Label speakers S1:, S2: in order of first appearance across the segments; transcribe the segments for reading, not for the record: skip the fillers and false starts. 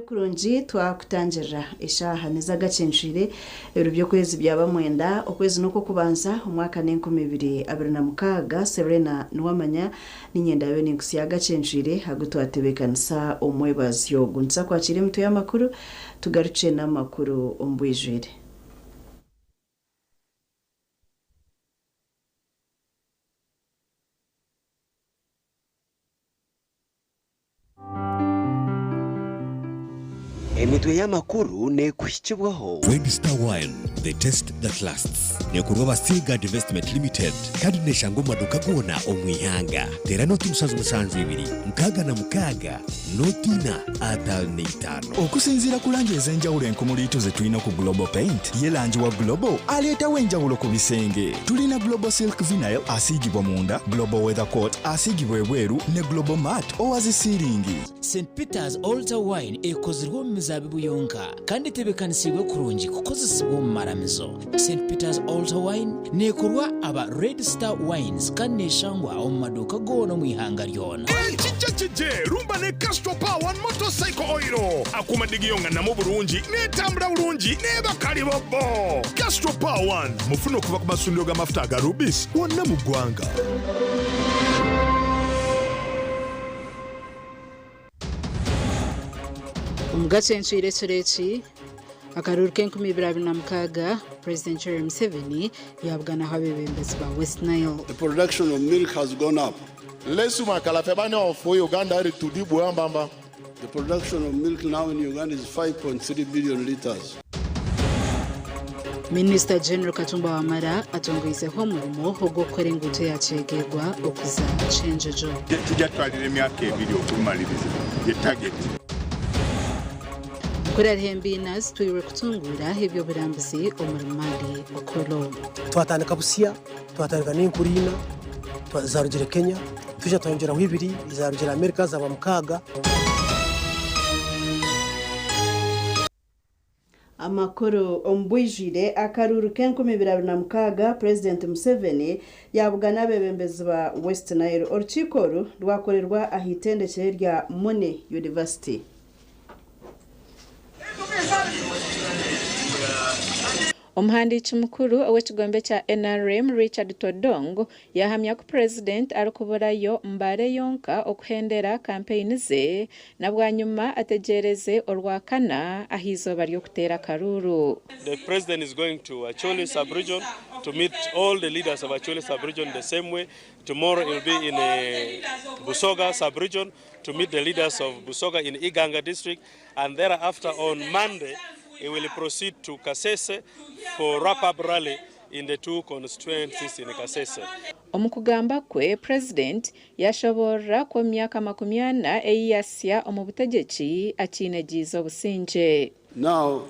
S1: Kurungi twakutangirira eshaaha n'ez'agacencwire ebiro by'okwezi byaba mwenda okwezi n'okw'okubanza omwaka n'enkumi ibiri abiri na mukaaga Serena Niwamanya niinye ndaabe ninkutsya agacencwire agu twatebeekanisa omwebazyo ogu nituza kwakiira emitwe y'amakuru tugarukye n'amakuru omu bwijwire.
S2: Emitwe y'amakuru neekuhikibwaho.
S3: Red Star Wine, the taste that lasts. Neekorwa aba Seaguard Investment Limited kandi neeshangwa omu maduuka goona omu ihanga. Teera nooti 72 66 nooti ina 55.
S4: Okusinziira ku langi ez'enjawulo enkumuliitu ze tulina ku Global Paint, ye langi wa Global aleetawo enjawulo ku bisenge. Tulina Global Silk Vinyl asiigibwa munda, Global Weather Coat asiigibwa ebweru ne Global Matte owa zi siiringi.
S5: St Peter's Altar Wine ekozirwe omu mizaabibu yonka kandi etebeekanisiibwe kurungi kukozesibwa omu maramizo. St Peter's Altar Wine neekorwa aba Red Star Wines kandi neeshangwa omu maduuka goona omu ihanga ryona.
S6: Ekija kije rumba ne Castrol Power One Motorcycle Oil. Akuuma digiyo nga namu bulungi, n'etambula bulungi n'eba kalibobbo. Castrol Power One mufune okuva ku masundiro g'amafuta aga Rubis wonna mu ggwanga.
S7: Omu gacencwire ekiro eki, akaruuru k'enkumi ibiri abiri na mukaaga, Purezidenti Yoweri Museveni yaabuganaho abeebembezi ba West Nile.
S8: The production of milk has gone up.
S9: Lesu makala fe bane of Uganda ri tudi buambamba.
S8: The production of milk now in Uganda is 5.3 billion liters.
S7: Minisita General Katumba Wamala atongoizeho omurimo ogw'okukora enguuto ya Kyegegwa okuza Kyenjojo.
S10: Kijja kutwalira emyaka ebiri okurumaliriza, ye target.
S7: Kuri hariho embiina zitwirwe kutunguura eby'oburambuzi omuri Mali Okollo.
S11: Twatandika busya, twatandika n'enkuru ina zarugire Kenya, twija twayongyeraho ibiri ezarugire Amerika zaba mukaaga.
S1: Amakuru omu bwijwire, Akaruuru k'enkumi ibiri abiri na mukaaga, Purezidenti Museveni yaabugana abeebembezi ba West Nile. Orukiiko oru rwakorerwa aha itendekyero erya Muni University.
S12: Omuhandiiki mukuru ow'ekigombe kya NRM, Richard Todong yaahamya ku Purezidenti arikuburayo Mbale yonka okuhendera kampeyini ze na bwanyima ategyereze Orwakana ah'eizooba ry'okuteera akaruuru.
S13: The president is going to Acholi sub-region to meet all the leaders of Acholi sub-region the same way. Tomorrow he will be in Busoga sub-region to meet the leaders of Busoga in Iganga district, and thereafter on Monday he will proceed to Kasese for wrap-up rally in the two constituencies in Kasese.
S12: Omu kugamba kwe, Purezidenti yashoboorora ku omu myaka makumi ana ei yasya omu butegyeki akiine giize obusingye.
S8: Now,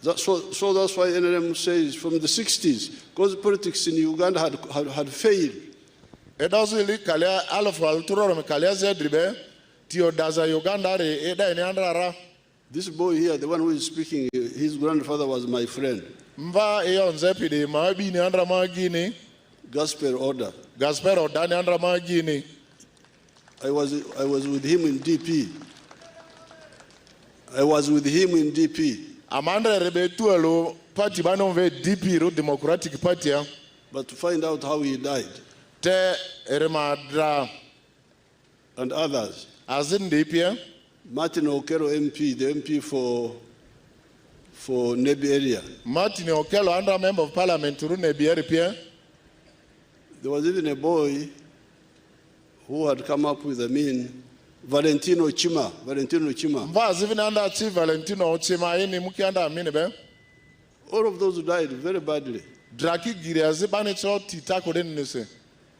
S8: that, so, so that's why NRM says from the 60s, because politics in Uganda had, had, had failed.
S9: Edazu ili kalia alfu alturoro mikalia zedribe tio daza Uganda re eda ini andrara.
S8: This boy here, the one who is speaking, his grandfather was my friend.
S9: Mva iyo nzepidi mabi ni andra magini.
S8: Gasper Oda.
S9: Gasper Oda ni andra magini.
S8: I was with him in DP. I was with him in DP.
S9: Amandra rebe tuelo party bano ve DP ro Democratic Party ya.
S8: But to find out how he died.
S9: Te remadra.
S8: And others.
S9: As in DP ya.
S8: Martin Okello MP, the MP for Nebbi area.
S9: Martin Okello, under member of parliament, ru Nebbi area pia.
S8: There was even a boy who had come up with a mean, Valentino Chima. Valentino Chima.
S9: Mva even under Chief Valentino Chima, ini muki under amini be.
S8: All of those died very badly.
S9: Draki giri azibani cho tita kode nise.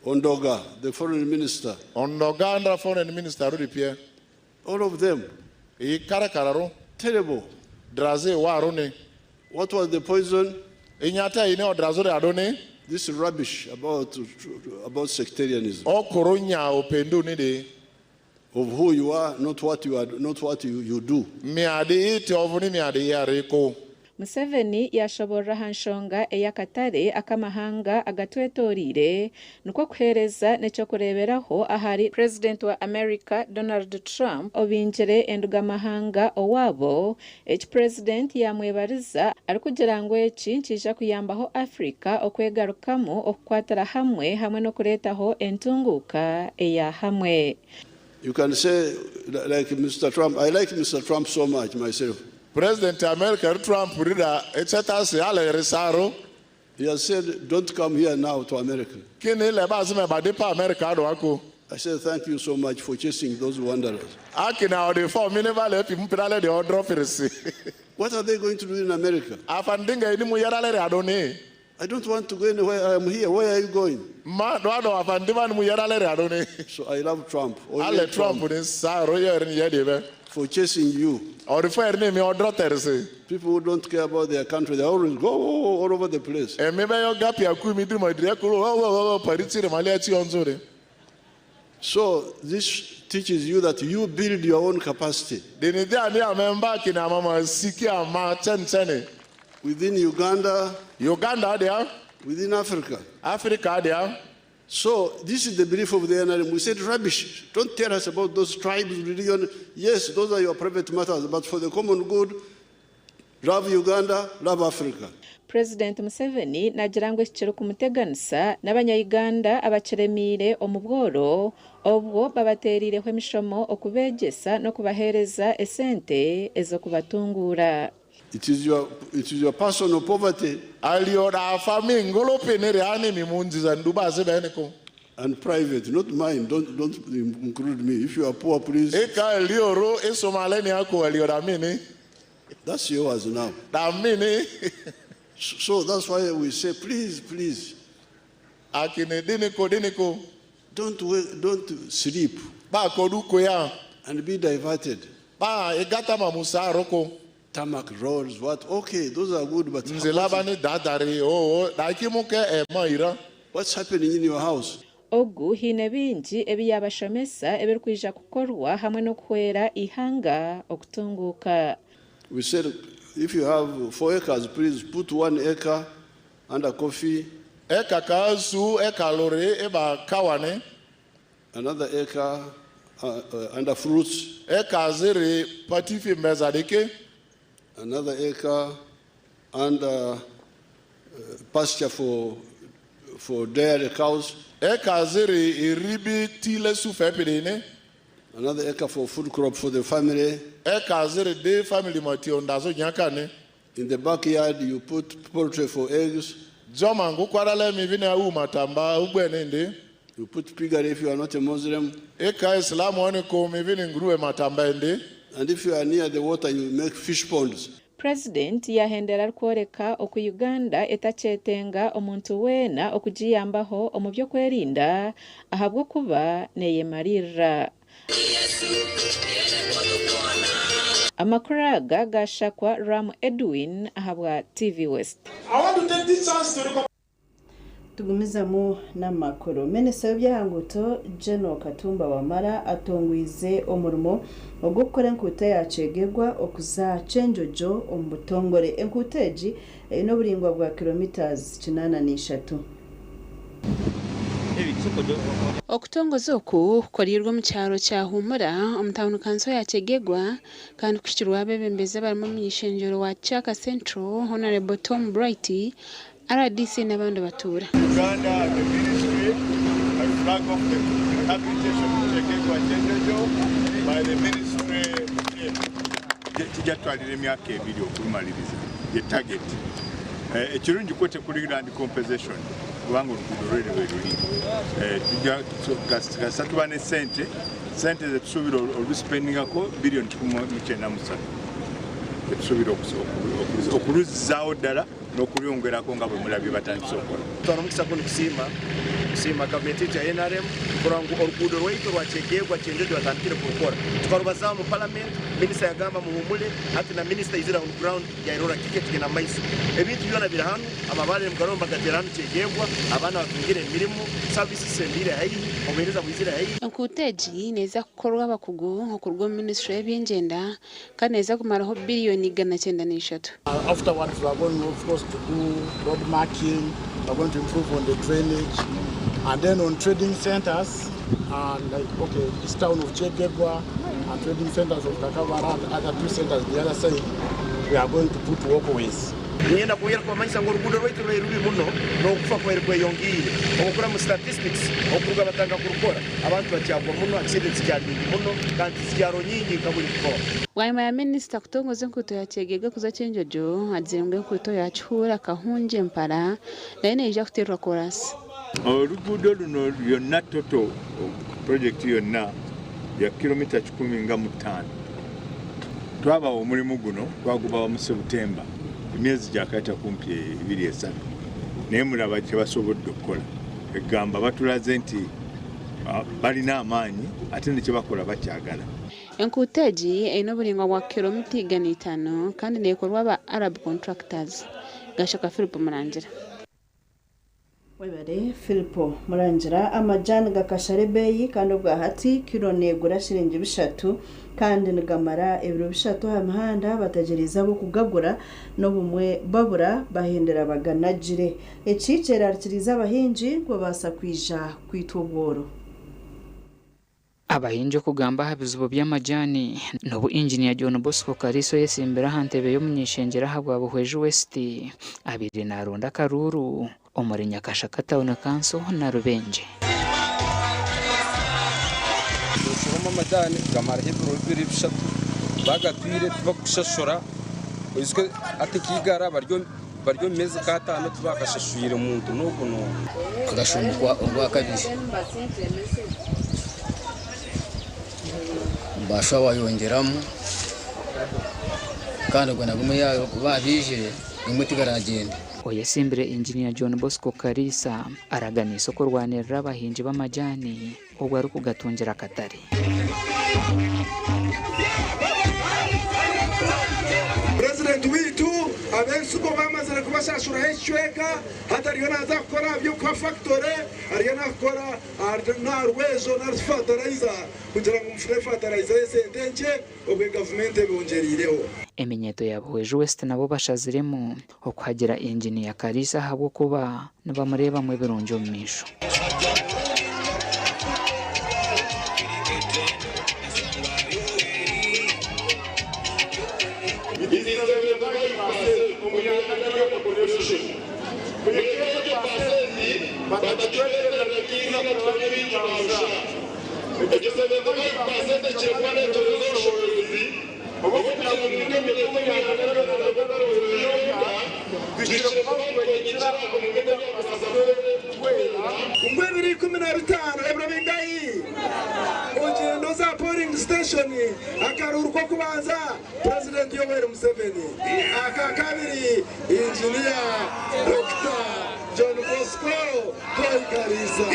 S8: Ondoga, the foreign minister.
S9: Ondoga under foreign minister ru pia.
S8: All of them.
S9: E kara kararo.
S8: Terrible.
S9: Draze wa rone.
S8: What was the poison?
S9: Inyata ine o drazo de adone.
S8: This rubbish about sectarianism.
S9: O koronya opendu ni de.
S8: Of who you are, not what you are, not what you do.
S9: Mi ade ite ovuni mi ade yare ko.
S12: Museveni yashoborora aha nshonga ey'akatare ak'amahanga agatwetoreire nikwo kuheereza n'ekyokureeberaho ahari President wa America Donald Trump obingire endugamahanga owaabo eki President yamwebariza arikugira ngu eki nikiija kuyambaho Africa okwegarukamu okukwatira hamwe hamwe n'okureetaho entunguuka eya hamwe.
S8: You can say, like Mr. Trump, I like Mr. Trump so much myself.
S9: President America Trump rida echetasi ale risaro.
S8: He has said, don't come here now to America.
S9: Kini le ba zime ba depa America do ako.
S8: I said, thank you so much for chasing those wanderers.
S9: Akina odi for mi never let him pidale de odro firisi.
S8: What are they going to do in America?
S9: Afandinga ini mu yarale re adoni.
S8: I don't want to go anywhere. I am here. Where are you going?
S9: Ma do ado afandima mu yarale re adoni.
S8: So I love Trump.
S9: Ale Trump ni saro yer ni yede
S8: For chasing you.
S9: Or if I name your daughters.
S8: People who don't care about their country, they always go all over the place.
S9: And maybe your gap ya ku mi dimo dire ku o pariti re mali ati onzore.
S8: So this teaches you that you build your own capacity. Within Uganda,
S9: Uganda there,
S8: within Africa.
S9: Africa there.
S8: So this is the belief of the NRM. We said, rubbish. Don't tell us about those tribes, religion. Yes, those are your private matters, but for the common good, love Uganda, love Africa.
S12: President Museveni nagira ngu ekikiri kumuteganisa n'abanya-Uganda abakiremiire omu bworo obwo babateerireho emishomo okubeegyesa n'okubaheereza esente ez'okubatunguura.
S8: It is your personal poverty. And private, not mine. Don't include me. If you are poor, please. That's yours now. So that's why we say, please, please. Don't sleep and be diverted. Tarmac roads, what? Okay, those are good, but what's happening in your house?
S12: Ogu hiine bingi ebiyabashomesa ebirikwija kukorwa hamwe n'okuhwera ihanga okutunguuka.
S8: We said, if you have 4 acres, please put 1 acre under coffee.
S9: Eka kazu, eka lore, eba kawane.
S8: Another acre under fruits.
S9: Eka zere patifi mezadeke.
S8: Another acre under pasture for dairy cows.
S9: Eka zere iribi tile sufepidine.
S8: Another acre for food crop for the family.
S9: Eka zere de family mati ondazo nyakane.
S8: In the backyard you put poultry for eggs.
S9: Joma ngukwarale mivine au matamba ubwenende.
S8: You put piggery if you are not a Muslim.
S9: Eka Islamu oniko mivine nguruwe matamba ende.
S8: And if you are near the water, you make fish ponds.
S12: President yahendera arikworeka oku Uganda etakyetenga omuntu weena okugiyambaho omu by'okwerinda ahabw'okuba neeyemaririra. Amakuru aga gashakwa Ram Edwin ahabwa TV West.
S14: I want to take this chance to
S1: Tugumizamu n'amakuru. Minisita w'ebyahanguto General Katumba Wamala atongwize omurimo ogw'okukora enkuuta yakyegegwa okuza Kyenjojo omu butongore. Enkuuta egi eine oburingwa bwa kilometers 83.
S15: Okutongoza oku kukorirwe omu kyaro kya Humura omu tawuni kanso ya Kyegegwa kandi kuhikirwe abebembezi abarimu omunyishengyero wa Kyaka Central Honorable Tom Bright, RDC n'abandi batuura.
S10: Uganda, the ministry, I flag off the rehabilitation of Kyegegwa Kyenjojo by the ministry. Kijatwalira emyaka 2 okumaliriza ye target. Ekirungi kwo tekuli land compensation kubanga oluguudo lwere lwe luli. Kasita tuba ne ssente zetusuubira oluspendingako biliyoni 193 etusuubira okuluzzaawo ddala n'okulyongerako nga bwe mulabye batandise okukola.
S16: Twara omukisa gunu kusiima kusiima gavumenti yaitu ya NRM kurora ngu oruguudo rwaitu orwa Kyegegwa Kyenjojo batandikire kurukora. Tukarubazaaho mu palamenti, minisita yagamba muhumule, hati na minisita aizire on ground yairora kiki ekigenda mu maiso. Ebintu byona biri hanu, amabaare nimugarora nibagateera hanu Kyegegwa, abaana batungire emirimo, service zisembiire haihi, obuheereza bwizire haihi.
S15: Enkuuto egi neeza kukorwa abakugu okuruga omu minisiture y'ebyengyenda kandi neeza kumaraho biriyoni 903.
S9: Afterwards we are going of course to do road marking, we are going to improve on the drainage and then on trading centers and like okay this town of Kyegegwa and trading centers of Kakabara and other two centers the other side we are going to put walkways.
S16: Niinyenda kwongera kubamanyisa ngu oruguudo rwaitu ruri rubi muno n'okufa kubaire kweyongiire. Obu okurora mu statistics okuruga batandika kurukora, abantu bakyagwa muno, accidents zikyali nyingi muno kandi tizikyaro nyingi nka buri before.
S15: Bwanyima ya minisita kutongoza enkuuto ya Kyegegwa kuza Kyenjojo, agizire ngu enkuuto ya Kihuura, Kahungye, Mpala nayo neija kuteerwa koraasi.
S10: Oluguudo luno lyonna total purojekiti yonna ya kilomita kikumi nga mu ttaano. Twabawa omulimu guno twagubawa mu Sebutemba emyezi gyakayita kumpi ebiri esatu naye mulaba kye basobodde okukola. Egamba batulaze nti balina amaanyi ate ne kye bakola bakyagala.
S15: Enkuuto egi eine oburaingwa bwa kilomita 500 kandi neekorwa aba Arab Contractors. Gashaka Philip Murangira.
S1: Webare Philip Murangira. Amajani gakashara ebeeyi kandi obwahati kiro negura shiringi 300 kandi nigamara ebiro 3 aha mihanda bategyeriize ab'okugagura n'obumwe babura bahendera baganagire. Eki kyerarikiriize abahingi ngu babaasa kwija kwitwa obworo.
S17: Abahingi okugamba aha bizibu by'amajani n'obu Inginiya John Bosco Kaliisa oyesimbire aha ntebe y'omuny'eishengyero ahabwa Buhweju West abaire naronda akaruuru omuri Nyakashaka Town Council na Rubengye.
S18: Noshoroma amajani gamaraho ebiro bibiri bishatu bagatwire tibakushashura oijuke hati nka igara bari omu meezi nk'ataano tibakashashwire muntu n'ogu n'ogu.
S19: Agashumukwa ogwakabiri bashuba bayongyeramu kandi ogwo nagumwe babiijire gumwe tigaragyenda.
S17: Oyesimbire Inginiya John Bosco Kaliisa araganiise okurwanirira abahingi b'amajani obwo arikugatungira akatare.
S14: Purezidenti waitu ab'ensigo bamazire kubashashuraho ekicweka hati ariyo naaza kukora aha by'okuha fakitore ariyo naakukora n'aha rwezo nari fatarayiza kugira ngu mufune fatarayiza y'esente nkye obwe gavumenti ebongyeriireho.
S17: Eminyeeto ya Buhweju West nabo bashaziremu okuhagira Inginiya Kaliisa ahabw'okuba nibamureebamu ebirungi omu maisho.
S14: Ngu ebiro 15 ebiro bingahi? Ogyenda oza aha polling station akaruuru k'okubanza Purezidenti Yoweri Museveni, aka kabiri Inginiya Dokita John Bosco Toi Kaliisa.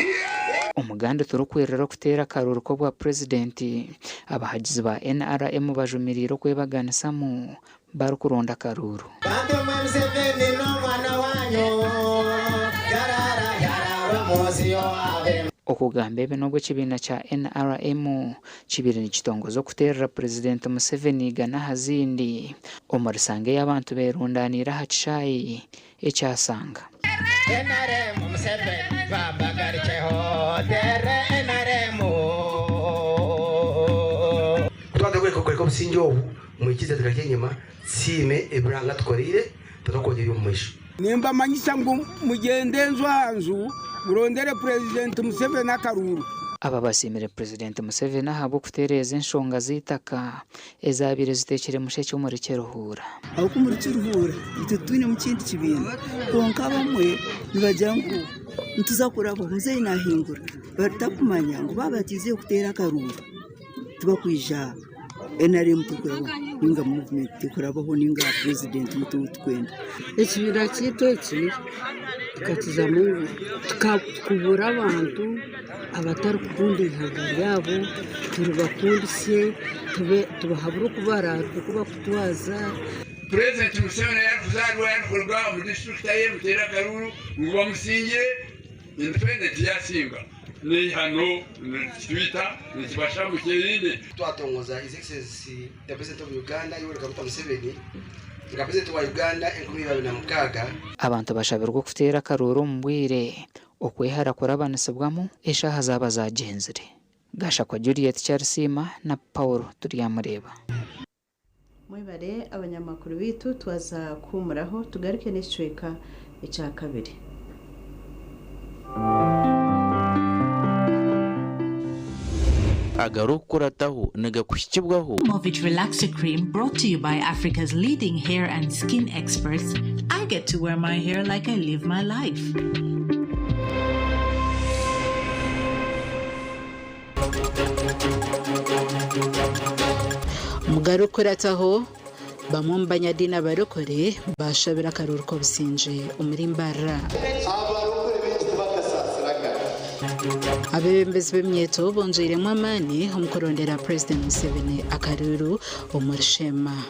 S17: Omuganda turikwirira okuteera akaruuru k'obwa Purezidenti, abahagizi ba NRM bajumiriire okwebaganisamu barikuronda akaruuru.
S20: Bantu mwe Museveni n'omwana wanyu yarara yarara omunsi yowabe.
S17: Okugamba ebi n'obu ekibiina kya NRM kibaire nikitongoza okuteerera Purezidenti Museveni igana aha zindi omu risanga ei abantu beerundaniire aha kishaayi ekya Sanga.
S20: NRM Museveni babagarukyeho tere NRM.
S21: Ku twatandika kworeka obusingye obu, mwikirize tugarukye enyima tusiime ebi Ruhanga atukoreire tutakwongyera eby'omu maisho.
S22: Nimbamanyisa ngu mugyende enju aha nju murondere Purezidenti Museveni akaruuru.
S17: Aba basiimire Purezidenti Museveni ahabw'okutereeza enshonga z'eitaka ezaabaire ziteekire mushekye omuri Kiruhura.
S23: Ahabw'okuba omuri Kiruhura itwe titwinemu kindi kibiina kwonka abamwe nibagira ngu nituza kuraba muzeeyi naahingura batakumanya ngu baaba bataizire kuteera akaruuru tibakwija. NRM tekurabaho ninga movement tekurabaho ninga president witu ou tukwenda.
S2: Ekibiina kyaitu eki tukakizamu tukubura abantu abatarikukunda eihanga ryabo, turibakundise, tubahabure oku barikutwaza.
S3: Purezidenti Museveni yarikuzaarwa yarikuruga omu disiturikiti ahi muteere akaruuru ngu bamusingire independent yasinga neihano nikitwita nikibasha mukyerinde.
S21: Twatongoza His Excellency the President of Uganda Yoweri Kaguta Museveni nka President wa Uganda 2006.
S17: Abantu bashabirwe okuteera akaruuru omu bwire okwehara kurabanisibwamu eshaaha zaaba zaagyenzire. Gashakwa Juliet Kyarisiima na Paul Turyamureeba.
S1: Mwebare abanyamakuru baitu twaza kuhumuraho tugaruke n'ekicweka ekyakabiri.
S4: Agarikukurataho nigakuhikibwaho.
S24: Movit Relaxer Cream brought to you by Africa's leading hair and skin experts. I get to wear my hair like I live my life.
S7: Omugarikukurataho, bamwe omu banyadiini abarokore baashabira akaruuru k'obusingye omuri Mbarara. Abeebembezi b'eminyeeto bongyeiremu amaani omu kurondera Purezidenti Museveni akaruuru omuri Sheema.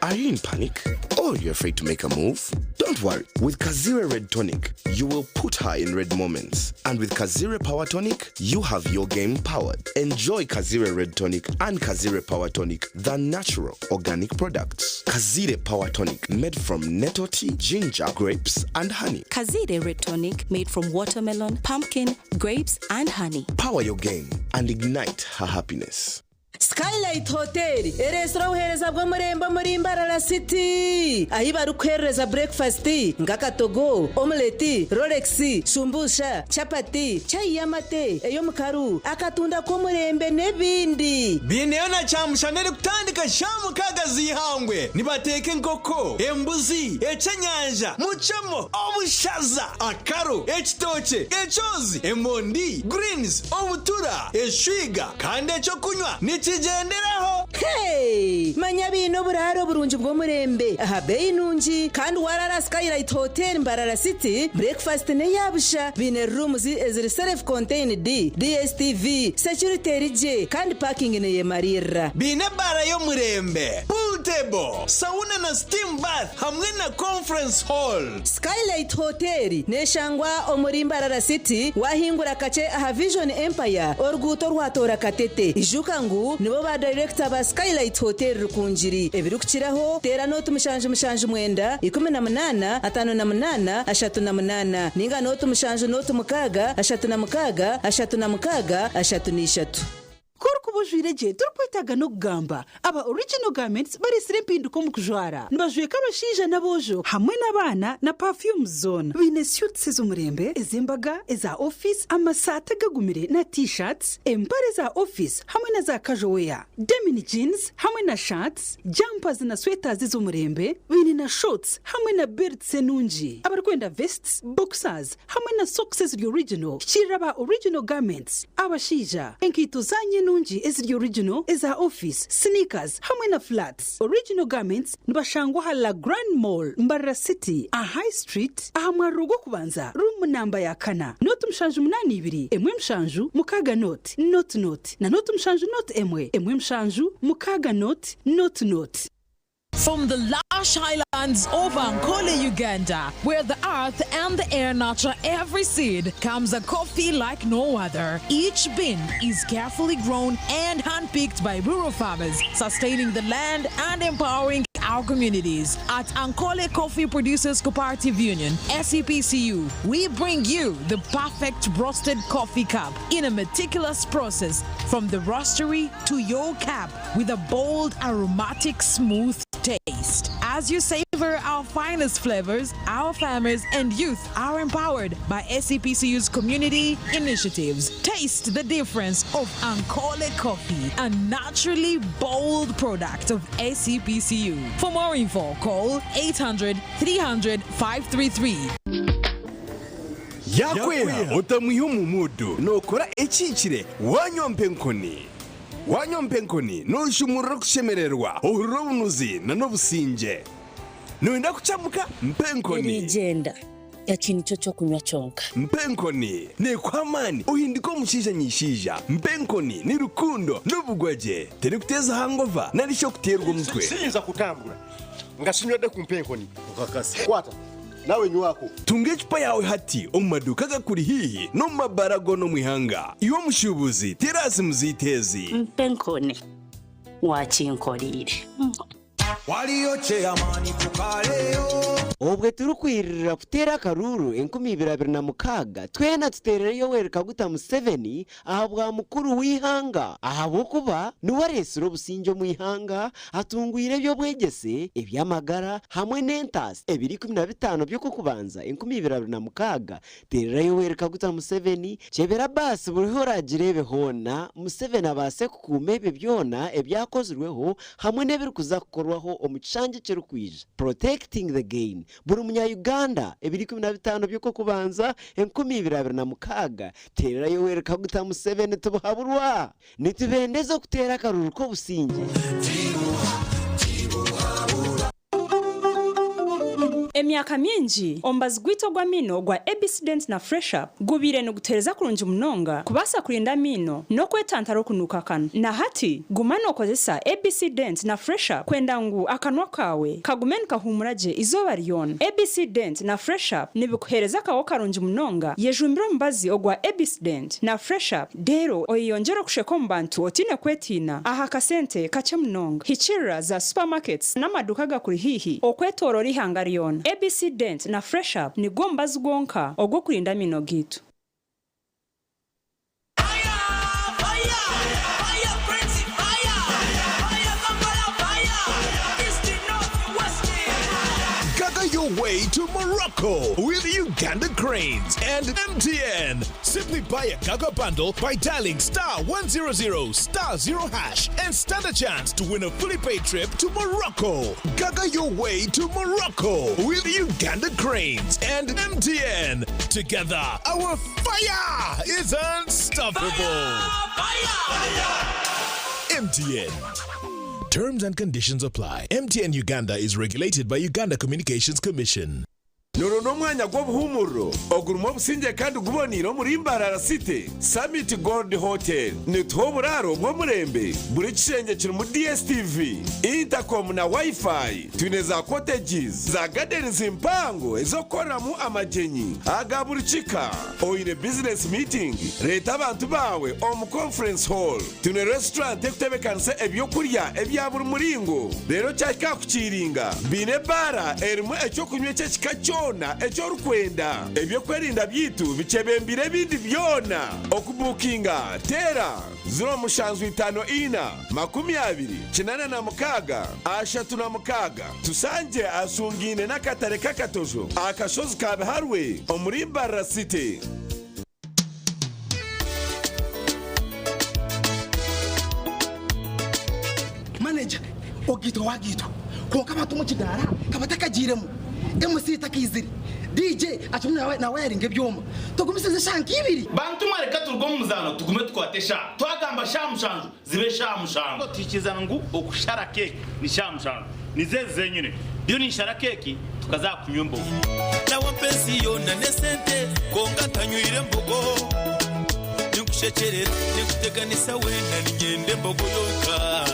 S25: Are you in panic? Or you're afraid to make a move? Don't worry. With Kazire Red Tonic, you will put her in red moments. And with Kazire Power Tonic, you have your game powered. Enjoy Kazire Red Tonic and Kazire Power Tonic, the natural organic products. Kazire Power Tonic, made from nettle tea, ginger, grapes, and honey.
S26: Kazire Red Tonic made from watermelon, pumpkin, grapes, and honey.
S25: Power your game and ignite her happiness.
S27: Skylight Hotel ereetsire obuheereza bw'omurembe omuri Mbarara City ahi barikuheereza breakfast nk'akatogo, omelette, rolex, shumbusha, chapati, chai y'amate, ey'omukaru, akatunda k'omurembe n'ebindi.
S28: Biineyo na kyamushana erikutandika shaaha mukaaga z'eihangwe. Nibateeka enkoko, embuzi, ekyenyanja, mucemo, obushaza, akaro, ekitookye, ekyozi, emondi, greens, obutura, eshwiga kandi ekyokunywa nikigyenderaho.
S27: Hey! Manya biine oburaaro burungi bw'omurembe aha beeyi nungi kandi waraara Skylight Hotel Mbarara City, breakfast n'eya busha. Biine rooms eziri self contained, DSTV, security eri gye kandi parking neyemariirira.
S28: Biine ebaara y'omurembe, pool table, sauna na steam bath hamwe na conference hall.
S27: Skylight Hotel neshangwa omuri Mbarara City wahingura kakye aha Vision Empire oruguuto orwatoora Katete. Ijuka ngu nibo ba dayirekita ba Skylight Hotel Rukungiri. Ebirikukiraho teera nooti 779 18 58 38 ninga nooti 7 nooti 6 36 36 33.
S29: Ku orikuba ojwaire gye torikwetaaga n'okugamba. Aba Original Garments bareetsire empinduka omu kujwara. Nibajweka abashaija n'aboojo hamwe n'abaana na perfumes zoona. Baine suits ez'omurembe, ez'embaga, eza ofiisi, amasaati agagumire na T-shirts, empare za ofiisi hamwe na za casual wear, denim jeans hamwe na shirts, jumpers na sweaters ez'omurembe. Baine na shorts hamwe na belts enungi. Abarikwenda vests, boxers hamwe na socks eziri original, hikiirira aba Original Garments. Abashaija, enkaito zaanyu enungi eziri original, eza ofiisi, sneakers hamwe na flats. Original Garments nibashangwa aha La Grande Mall, Mbarara City, aha High Street, aha mwariro gw'okubanza, ruumu namba ya kana, nooti 782 1 7 6 nooti nooti nooti na nooti 7 nooti 1 1 7 6 nooti nooti nooti.
S30: From the lush highlands of Ankole, Uganda, where the earth and the air nurture every seed, comes a coffee like no other. Each bean is carefully grown and handpicked by rural farmers, sustaining the land and empowering our communities. At Ankole Coffee Producers Cooperative Union, SEPCU, we bring you the perfect roasted coffee cup in a meticulous process from the roastery to your cup with a bold, aromatic, smooth taste. As you savor our finest flavors, our farmers and youth are empowered by SCPCU's community initiatives. Taste the difference of Ankole Coffee, a naturally bold product of SCPCU. For more info, call 800 300 533.
S25: Yakweha otamwiha omu muudu nookora ekihikire wanywa mpenkoni. Wanywa mpenkoni nooshumurura okushemererwa, ohurira obunuzi n'obusingye. Nooyenda kucamuka? Mpenkoni.
S5: Eriigyenda, eki nikyo ky'okunywa kyonka.
S25: Mpenkoni neekuha amaani ohinduke omushaija nyishaija. Mpenkoni ni rukundo n'obugwagye. Terikuteeza hangova nari shi okuteerwa omutwe.
S6: Siyinza kutambura nga sinywedde ku mpenkoni. Okakasa. Kwata nawe nywako.
S25: Tunga ecupa yaawe hati omu maduuka agakuri haihi n'omu mabaara goona omu ihanga. Iwe omushuubuzi, teera aha simu zaitu ezi.
S5: Mpenkoni, wakinkoreire.
S8: Waliyo chairman tukaleyo.
S9: Obwe turikwirira kuteera akaruuru 2026, twena tuteerere Yoweri Kaguta Museveni ahabwa mukuru w'eihanga ahabw'okuba niwe areetsire obusingye omu ihanga, atungwire eby'obwegyese, eby'amagara hamwe n'entaasa. Ebiro 15 by'Okwokubanza 2026, teerera Yoweri Kaguta Museveni, kyebera baasi buri hu oraagireebe hoona, Museveni abaase kukuuma ebyo byona ebyakozirweho hamwe n'ebirikuza kukorwaho omu kishangye ekirikwija. Protecting the gain. Buri munya-Uganda, ebiro 15 by'Okwokubanza 2026, teerera Yoweri Kaguta Museveni tibuhaburwa! Nitubendeza okuteera akaruru k'obusingye.
S10: Emyaka mingi, omubazi gwaitu ogw'amaino ogwa ABC Dent na Fresh Up gubaire nigutuheereza kurungi munonga kubaasa kurinda amaino n'okwetantara okunuuka akanwa. Na hati, guma nookozesa ABC Dent na Fresh Up kwenda ngu akanwa kaawe kagume nikahuumura gye eizooba ryona. ABC Dent na Fresh Up nibikuheereza akaho karungi munonga. Yejumbire omubazi ogwa ABC Dent na Fresh Up Reero oyeyongyere okusheka omu bantu otaine kwetiina aha kasente kakye munonga. Hikiirira za supermarkets n'amaduuka agakuri haihi okwetooroora eihanga ryona. ABC Dent na Fresh Up nigwo mubazi gwonka ogw'okurinda amaino gaitu.
S28: Gather your way to Morocco with Uganda Cranes and MTN. Simply buy a Gaga bundle by dialing star 100 star 0 hash and stand a chance to win a fully paid trip to Morocco. Gaga your way to Morocco with Uganda Cranes and MTN. Together, our fire is unstoppable. MTN. Terms and conditions apply. MTN Uganda is regulated by Uganda Communications Commission.
S25: Nuru n'omwanya gw'obuhuumuriro ogurimu obusingye kandi guboneire omuri Mbarara City, Summit Gold Hotel. Nituha oburaaro bw'omurembe, buri kishengye kirimu DSTV, intercom na Wi-Fi. Twine za cottages, za gardens mpango ez'okukoreramu amagyenyi aga buri kika. Oine business meeting, reeta abantu baawe omu conference hall. Twine restaurant ekutebekanisa ebyokurya ebya buri muringo. Reero kyahika aha kukiiringa, baine ebaara erimu eky'okunywa eky'ekika kyona eki orikwenda. Eby'okwerinda byaitu bikyebembeire ebindi byona. Okubuukinga, teera, 0754 20 86 36. Tushangye ahashungaine n'akatare k'akatojo aha kashozi ka Biharwe omuri Mbarara City.
S11: Manager, ogaitwa wagaitwa kwonka abantu omu kidaara ka batakagiiremu, MC takaizire, DJ akirimu nawayaringa ebyoma, tugumisirize eshaaha nka ibiri.
S12: Bantu mwe reka turuge omu muzaano tugume tukwate eshaaha. Twagamba shaaha mushanju zibe shaaha mushanju. Tuhikirizana ngu okushara keeki ni shaaha mushanju. Nizo ezi zenyine. Ndiyo ninshara keeki tukaza aha kunywa embogo.
S13: Nawe ensi yoona n'esente kwonka ntanywire mbogo. Ninkushekyerera, ninkuteganisa weena niinyenda embogo yonka.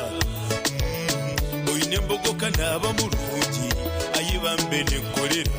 S13: Oine embogo ka naaba murungi, ai bambe ninkukorera.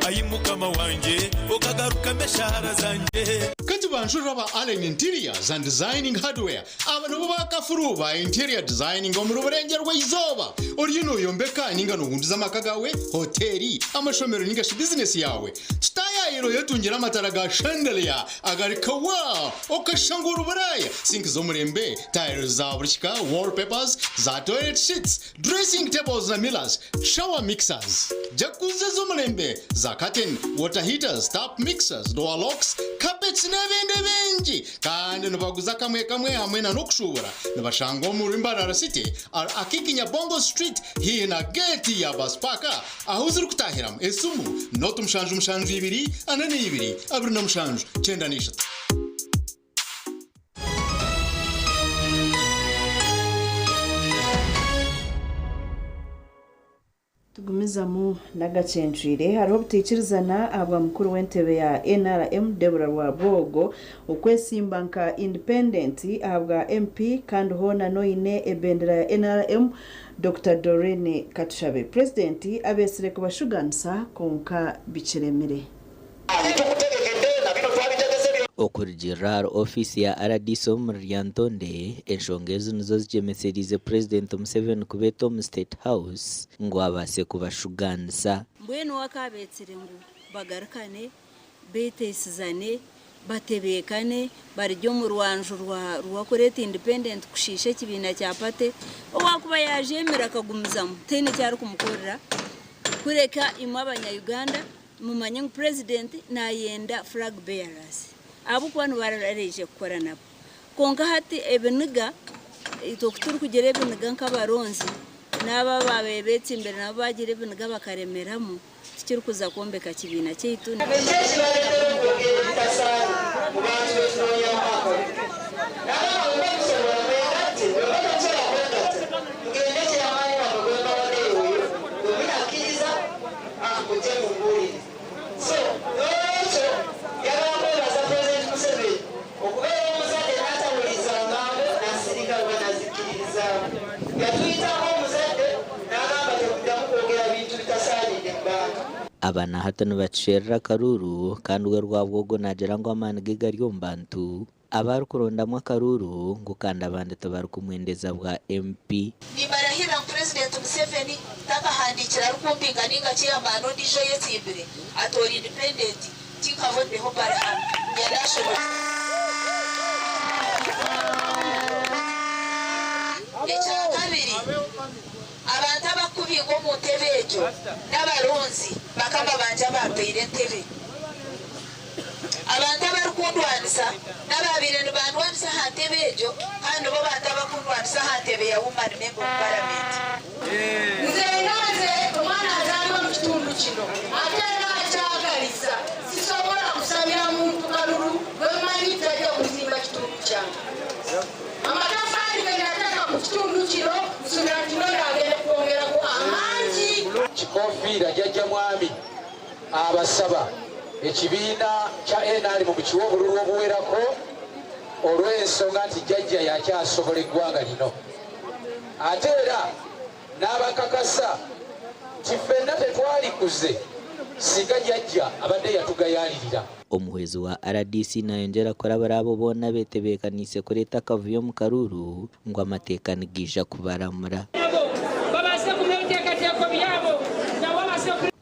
S13: Ai Mukama wangye, okagarukamu eshaara zangye.
S15: Kandi banjurira aba Allen Interiors and Designing Hardware Aba nibo bakafuru ba interior designing omuri Burengyerwa Izooba. Oriyo noyombeka ninga nohunduza amaka gaawe, hoteeri, amashomero ninga shi bizinesi yaawe. Tutaayaayire. Tayiro yetungira amatara ga chandelier agari kawa okashangura uburaya sinki z'omurembe tayiro za buri kika wallpapers za toilet sheets dressing tables na mirrors shower mixers jacuzzi z'omurembe za curtain water heaters tap mixers door locks carpets n'ebindi bingi kandi nibaguza kamwe kamwe hamwe na n'okushubura nibashangwa omuri Mbarara City akikinya Bongo Street hihi na gate ya bus park aho ziri kutahiramu esimu noti 7 7 2 4 27 93.
S1: Tugumizamu n'agacencwire hariho obuteikirizana ahabwa mukuru w'entebe ya NRM Deborah Rwabwogo okwesimba nka independent ahabwa MP kandi hoona n'oine ebendera ya NRM Dr. Doreen Katushabe. Purezidenti abeesire kubashuganisa konka bikiremire.
S4: Okurugiirira ahari ofiisi ya RDC omuri Lyantonde, enshonga ezi nizo zigyemeseriize Purezidenti Museveni kubeeta omu State House ngu abaase kubashugaanisa.
S2: Mbwenu wakabeetsire ngu bagarukane, beteisizane, batebeekane, barye omu rwanju rwakureeta independent kushiisha ekibiina kya party, owakuba yajeemera akagumizamu tihaine eki arikumukorera kureka imwe abanya-Uganda mumanye ngu president nayenda flag bearers ahabw'okuba nibarareije kukora nabo. Kwonka hati ebiniga, itwe ku turikugira ebiniga nk'abaronzi, n'abo ababaire beetsimbire nabo baagira ebiniga bakaremeramu, tikirikuza kwombeka kibiina kyaitu.
S4: Aba na hati nibakisherura akaruru kandi we Rwabwogo naagira ngu amaani ge gari omu bantu abu arikurondamu akaruru ngu kandi abandi tibarikumwendeza bwa MP.
S3: Nimbarahirira ngu Purezidenti Museveni takahandiikire arikumpinga ninga chairman ondiijo oyetsimbire atoora independent tinkabonireho baruha ya National. Ekyakabiri, abantu abakubingwa omu ntebe egyo n'abaronzi bakama bangye abampaire entebe. Abantu abarikundwanisa n'ababaire nibandwanisa aha ntebe egyo kandi nibo bantu abakundwanisa aha ntebe ya Woman Member of Parliament.
S14: Nze nga nze omwana azaalibwa mu kitundu kino ate era akyagaliza, sisobola kusabira muntu kalulu gwe mmanyi tajja kuzimba kitundu kyange. Amatafaali ge nateeka ku kitundu kino nsuubira nti noyo agenda kwongerako amangi.
S16: Kikofiira jjajja mwami abasaba ekibiina kya NRM mukiwe obululu obuwerako olw'ensonga nti jjajja yakyasobola eggwanga lino. Ate era n'abakakasa nti ffenna tetwalikuze singa jjajja abadde yatugayaalirira.
S4: Omuhwezi wa RDC nayongyera kurabura abo boona abetebeekaniise kureeta akavuyo omu karuru ngu amateeka nigaija kubaramura.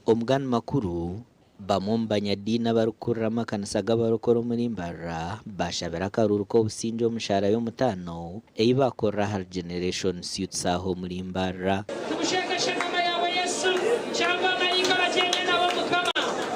S4: Omugani makuru bamwe omu banyadiini abarikukurira amakanisa g'abarikukora omuri Mbarara bashabire akaruru k'obusingye omu shaara y'omutaano ei bakorera ahari Generation Suites aho omuri Mbarara.
S18: Tukushekeshe ngoma yawe Yesu, cyangwa amarayika bagende nabo Mukama,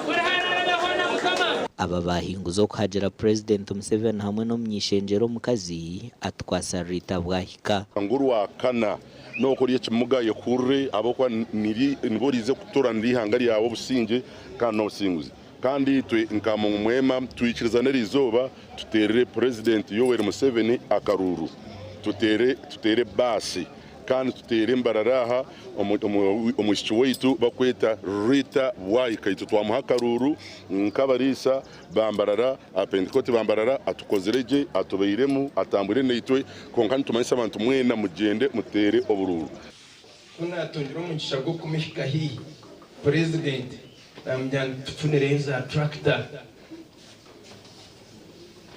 S18: uraharara na Mukama.
S4: Aba bahinguza okuhagira Purezidenti Museveni hamwe n'omunyishengyero omukazi atwasa Rita Bwahika.
S19: Ngurwakana nokuri ekimuga yekurre abokwa niri niborize kutoranira ihanga ryawe obusinge kandi n'obusinguzi kandi twe nka mwema twikirizana eriizooba tuterere President Yoweri Museveni akaruru tutere basi kandi tutere Mbarara omwishiki waitu bakweta Rita Bwahika itwe twamuha akaruru nk'abariisa ba Mbarara apentekote ba Mbarara atukozire gye atubairemu atambwire naitwe konka nitumanyisa abantu mwena mugyende mutere obururu.
S20: Kunatungira omugisha gw'okumihika haihi President namugira ngu tufunireyo za tractor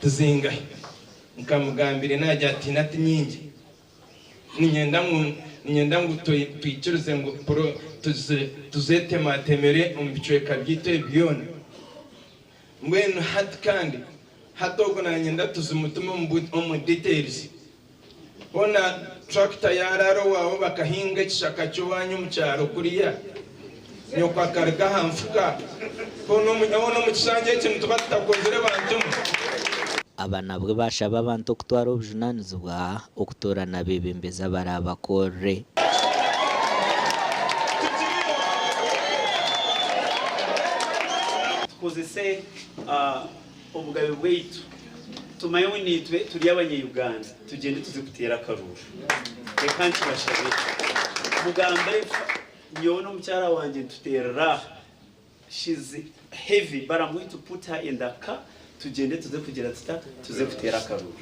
S20: tuzingahe nkamugambire nagira ati nati nyingi ninyenda ngu twikirize ngu tuzetematemere omu bicweka byaitu ebi byona. Mbwenu hati kandi hati ogu nanyenda tuze mutume omu details. Hoona tractor yaraara owaawe bakahinga ekishaka ky'owaanyu omu kyaro kuriya, nyoko akaruga aha nfuka, hoona omu kishangye eki nituba tutakozire bantu mwe?
S4: Aba nabwo baashaba abantu okutwara obujunaanizibwa okutoorana abeebembezi abaraabakorere.
S7: Tukozese obugabe bwaitu tumanye ngu naitwe turi abanya-Uganda tugyende tuze kuteera akaruuru. Reka nkibashabe mugambe nyowe n'omukyara wangye nituteerera aha. She's heavy but I'm going to put her in the car tugyende tuze kugira tuta tuze kuteera akaruuru.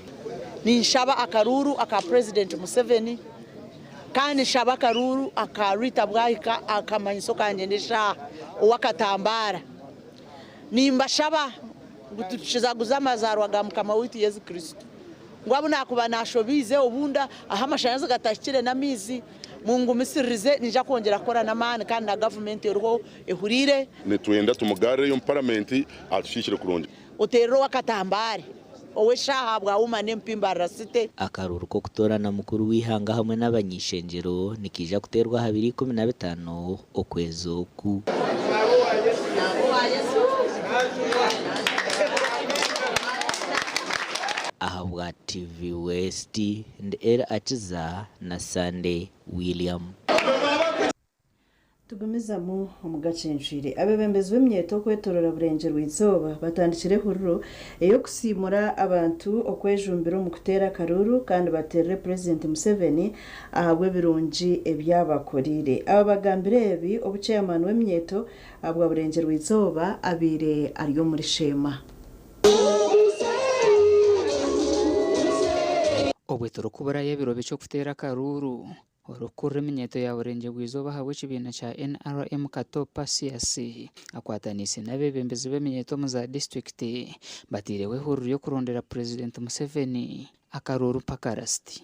S17: Ninshaba akaruuru aka Purezidenti Museveni kandi nshaba akaruuru aka Rita Bwahika akamanyiso kangye n'eshaaha ow'akatambaara. Nimbashaba ngu tukizaguze amazaarwa ga Mukama waitu Yesu Kristo, ngu abu naakuba naashobiize obundi ahu amashanyarazi gatahikire n'amaizi, mungumisiririze niinyija kwongyera kukora n'amaani kandi na gavumenti eriho ehuriire.
S19: Nitwenda tumugarreyo omu paramenti atukiikire kurungi.
S17: Oteerere ow'akatambaare ow'eshaaha ahabwa Woman MP Mbarara City.
S4: Akaruuru k'okutoorana mukuru w'eihanga hamwe n'abany'eishengyero nikaija kuteerwa aha biro 15 okwezi oku. Ahabwa TV West, ndi Elly Akiza na Sunday William.
S1: Tugumizamu omu gacencwire. Abeebembezi b'eminyeeto okwetooroora Burengyerwa-izooba batandikire ehururu ey'okusiimura abantu okwejumbira omu kuteera akaruuru kandi bateerere Purezidenti Museveni ahabw'ebirungi ebi abakoreire. Aba bagambire ebi obu Chairman w'eminyeeto ahabwa Burengyerwa-izooba abaire ari omuri Sheema.
S21: Obwe turikuburayo ebiro bikye okuteera akaruuru, Orikukurira eminyeeto ya Burengyerwa-izooba ahabw'ekibiina kya NRM Kato Persius akwataniise n'abeebembezi b'eminyeeto omu za disiturikiti bateireho ehururu y'okurondera Purezidenti Museveni akaruuru mpaka rasiti.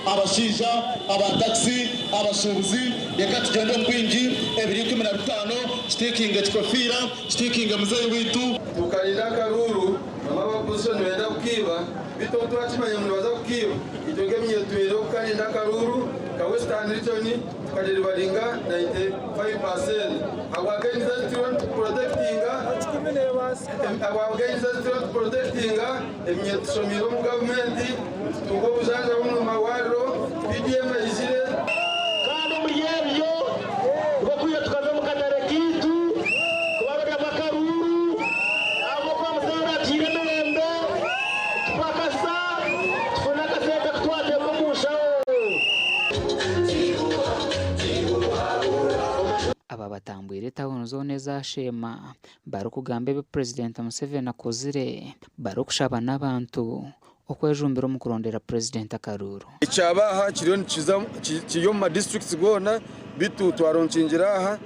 S22: Abashaija, aba takisi, abashuubuzi, reka tugyende omu bwingi, ebiro 15, kitiikinge ekikofiira, kitiikinge muzeeyi waitu.
S20: Tukarinda akaruuru, bamwe aba opposition nibenda kukiiba, Beitu obu twakimanya ngu nibaza kukiiba, itwe nk'eminyeeto twine kukarinda akaruuru ka Western Region tukaderivaringa 95 per cent. Ahabwa gains ezi turiyo nituprotekitinga, ahabwa gains ezi turiyo nituprotekitinga, eminyeeto tushomiire omu gavumenti, nitutunga obujanjabi omu marwariro, PDM eizire.
S25: Kandi omuri ebyo nibwo kwija tukaza omu katare kaitu kubaroreramu akaruuru ahabw'okuba Museveni atuhaire emirembe tupakasa tufune akasente aku twateeka omu nshaho.
S21: Aba batambwire etawuni zoona eza Sheema barikugamba ebi Purezidenti Museveni akozire barikushaba n'abantu okwejumbira omu kurondera Purezidenti akaruuru.
S20: Ekyaba aha kiriyo nikiza kiri omu ma districts goona beitu twaronkingira aha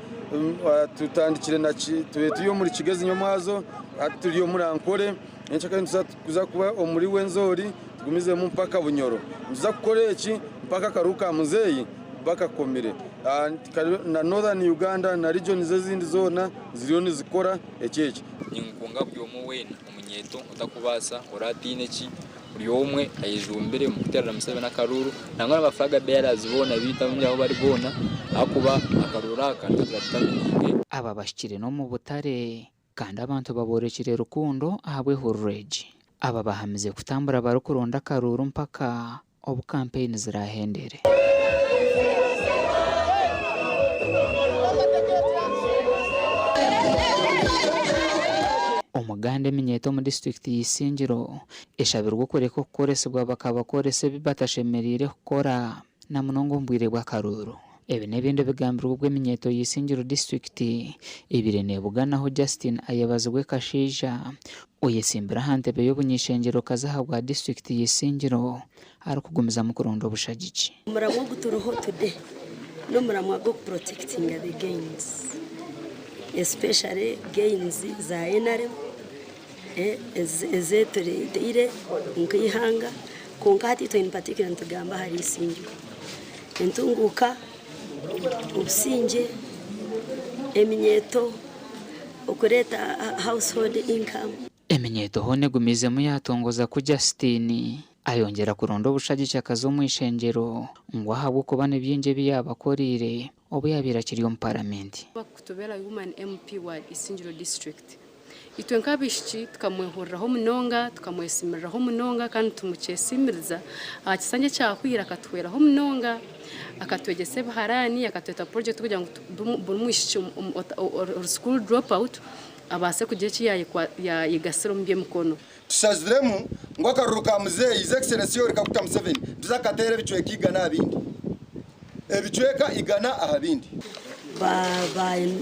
S20: tutandikire na tubaire turi omuri Kigezi nyomwazo hati turi omuri Ankole nyenkyakare nituza kuza kuba omuri Rwenzori tugumizemu mpaka Bunyoro. Nituza kukora eki mpaka akaruuru ka muzeeyi bakakomire. Na Northern Uganda na regions ezindi zoona ziriyo nizikora eki eki.
S23: Ninkunga buri omwe weena omunyeeto otakubaasa oratiine ki buri omwe ayejumbire omu kuteerera Museveni akaruuru nangwa na ba flag bearers boona beitu abamwe ahu bari boona ahakuba akaruuru aka nitwe turaditamininge.
S21: Aba bahikire n'omu butare kandi abantu baboorekire rukundo ahabw'ehururu egi. Aba bahamize kutambura barikuronda akaruuru mpaka obu kampeyini ziraahendere. Omuganda eminyeeto omu disiturikiti ya Isingiro eshabirwe okureka okukoresibwa bakabakoresa ebi batashemereire kukora na munonga omu bwire bw'akaruuru. Ebi n'ebindi bigambirwe obu eminyeeto ya Isingiro disiturikiti ebaire neebuganaho Justine Ayebazibwe Kashaija oyetsimbire aha ntebe y'obuny'eishengyerokazi ahabwa disiturikiti ya Isingiro arikugumizamu kuronda obushagiki.
S24: Omuramwa ogu turiho today n'omuramwa gw'okuprotectinga the gains especially gains za nrm ezetureteire nk'eihanga kwonka hati itwe in particular nitugamba ahari Isingiro. Entunguuka, obusingye, eminyeeto. okureeta household income.
S21: Eminyeeto hoona egumiizemu yaatongoza ku Justine ayongyera kuronda obushagiki akaza omu ishengyero ngu ahabw'okuba ni bingi ebi yaabakoreire obu yaabaire akiri omu Paramenti.
S5: Kutubera Woman MP wa Isingiro District. Itwe nk'abaishiki tukamwehuriraho munonga, tukamwesimiriraho munonga kandi tumukyesiimiriza. Aha kisanja ekyahweire akatuhweraho munonga, akatwegyesa ebiharaani, akatweta project kugira ngu buri mwishiki ori school drop out abaase kugira eki yaayegasira omu by'emikono.
S6: Tushaziremu ngu akaruru ka Muzeeyi His Excellency Yoweri Kaguta Museveni nituza kukateera ebicweka igana aha bindi. Ebicweka igana aha bindi.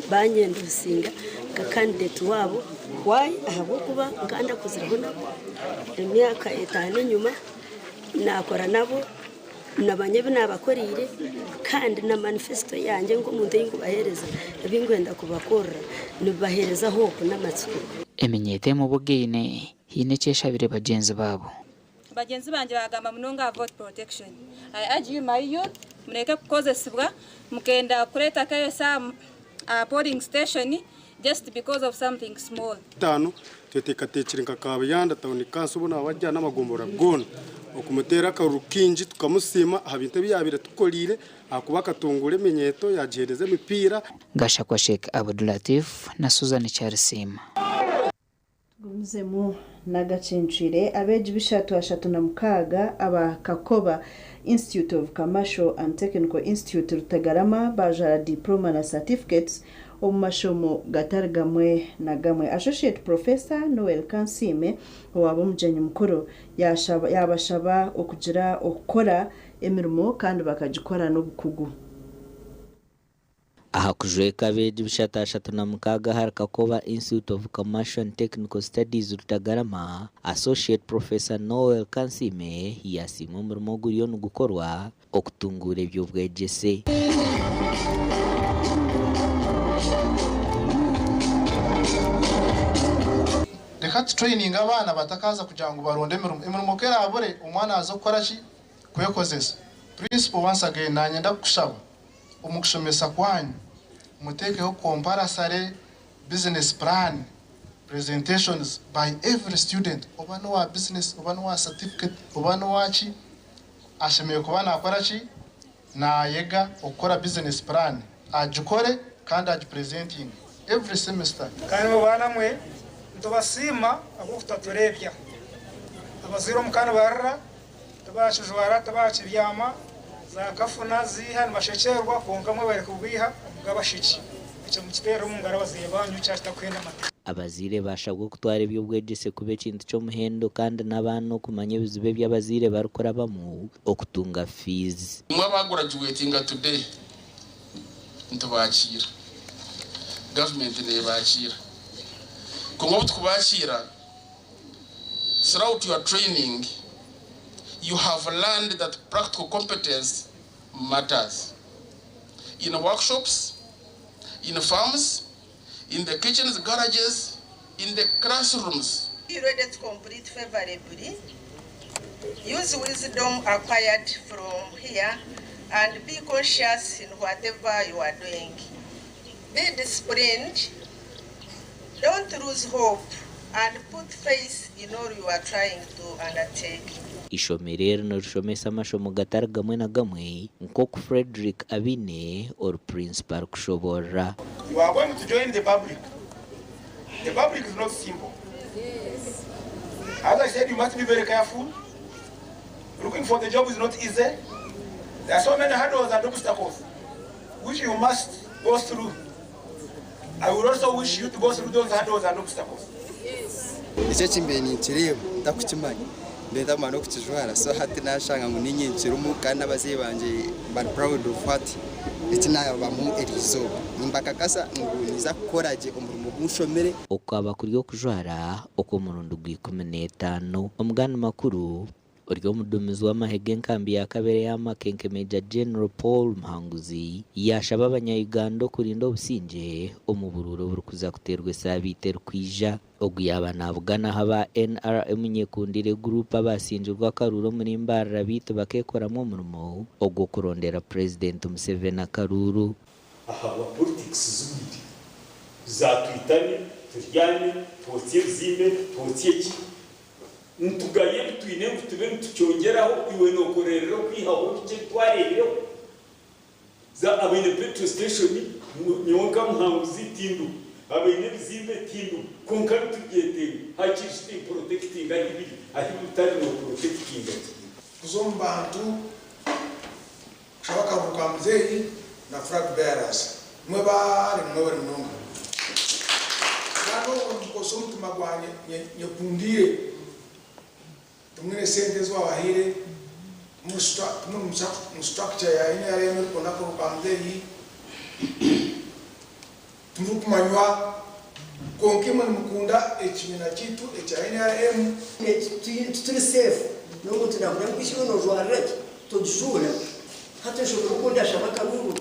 S24: Banyendosinga nka candidate waabo. Why? Ahabw'okuba nkaba ndakuzireho nabo emyaka etaano enyima, naakora nabo, nabanya ebi naabakoreire kandi na manifesito yangye nk'omuntu ei nkubaheereza, ebi nkwenda kubakorera nibibaheereza hope n'amatsiko.
S21: Eminyeeto emubugaine haine eki eshabire bagyenzi baabo.
S8: Bagyenzi bangye baagamba munonga aha vote protection. I urge you my youth mureke kukozesibwa mukenda kureeta chaos aha polling station just because of something small.
S9: Etaano, tweteekateekire nka Kabuyanda Town Council boona abajja n'amagombolola goona okumuteera akaruru kaingi tukamusiima aha bintu ebi yaabaire atukoreire ahakuba akatunguura eminyeeto yaagiheereza emipiira.
S21: Gashakwa Sheikh Abdulatif na Susan Kyarisiima.
S1: Tugumizemu n'agacencwire, abeegi bishatu ashatu na mukaaga aba Kakoba Institute of Commercial and Technical Institute Rutagarama baajwara diploma na certificates omu mashomo gatari gamwe na gamwe. Associate Professor Noel Kansiime owaaba omugyenyi mukuru yaabashaba okugira okukora emirimo kandi bakagikora n'obukugu.
S4: Aha kujweka abeegi bishatu ashatu na mukaaga ahari Kakoba Institute of Commercial and Technical Studies Rutagarama, Associate Professor Noel Kansiime yasiima omurimo oguriyo nigukorwa okutunguura eby'obwegyese.
S10: Reka tutureyininge abaana batakaaza kugira ngu baronde emirimo. Emirimo ku eraabure, omwana aze kukora ki? Kwekozesa. Principal once again naanye ndakukushaba Omu kushomesa kwanyu, muteekeho komparasare business plan presentations by every student, oba n'owa business, oba n'owa certificate, oba n'owa ki, ashemereire kuba naakora ki? Naayega okukora business plan, agikore kandi agipresentinge every semester.
S26: Kandi imwe baana mwe, nitubasiima ahabw'okutatureebya. Abazaire omu ka nibarira Tibaakijwara, tibaakibyama, zaakafuna ziiha nibashekyeerwa, kwonka mwebare kubwiha omu g'abasheki. Ekyo mukiteerere omu ngaro abazaire baanyu kyakitakuhenda amate.
S4: Abazaire baashabwa okutwara eby'obwegyese kuba ekintu ky'omuhendo kandi n'abaana okumanya ebizibu ebi abazaire barikurabamu okutunga fiizi.
S27: Imwe abagurajuwetinga today nitubakiira, gavumenti nebakiira kwonka obu tukubakiira Throughout your training, you have learned that practical competence matters. In workshops, in farms, in the kitchens, garages, in the classrooms.
S28: Be ready to complete favorably. Use wisdom acquired from here and be conscious in whatever you are doing. Be disciplined. Don't lose hope and put faith in all you are trying to undertake.
S4: Eishomero eri nirishomesa amashomo gatari gamwe na gamwe nk'oku Fredrick Abine ori Principal arikushoborora.
S29: You are going to join the public. The public is not simple. As I said, you must be very careful. Looking for the job is not easy. There are so many hurdles and obstacles which you must go through. I would also wish you to go through those hurdles and obstacles.
S30: Eki eki mbaire ninkireeba ntakukimanya mbaire ntakumanya n'okukijwara so hati nashanga ngu ninye nkirimu kandi n'abazaire bangye bari proud of what eki nabamu eriizooba. Nimbakakasa ngu ninza kukora gye omurimo ogu nshomire.
S4: Okukaba kuri okujwara okw'omurundi gwa 15. Omugani makuru Ori omuduumizi w'amahe g'enkambi ya kabere eya Makenke Major General Paul Muhanguzi yaashaba abanya-Uganda okurinda obusingye omu buruuru oburikuza kuteerwa esaabiiti erikwija. Ogu yaaba naabuganaho aba NRM Nyekundire Group abaasingirwe akaruuru omuri Mbarara beitu bakeekoramu omurimo ogw'okurondera Purezidenti Museveni akaruuru.
S31: Ahabwa politics zigwire.
S2: Zatwitane, turyame, twotsye ebizimbe, twotsye ki? Nitugaye ebi twine ngu tube nitukyongyeraho, iwe nookorerera okwihaho bikye ebi twareebireho. Za abaine petrol station, nyowe nka muhanguzi tindiho, abaine ebizimbe tindiho, kwonka nitubyetenga. Hakiri shi timprotectinga ahi biri, ahi bitari nooprotectinga ki?
S3: Kuza omu bantu kushaba akaruru ka muzeeyi na flag bearers. Mwebare mwebare munonga. Kandi obwo nimukozesa omutima gwangye nyekundiire. Timwine sente ezi wabahaire, timuri mu structure ya nrm erikwenda akaruru ka muzeeyi, timurikumanywa, kwonka imwe nimukunda ekibiina kyaitu ekya nrm.
S7: Tituri safe n'omuntu nakureeba ngu iwe nojwarira ki togijuura hati nshobora oku ndashaba akaruru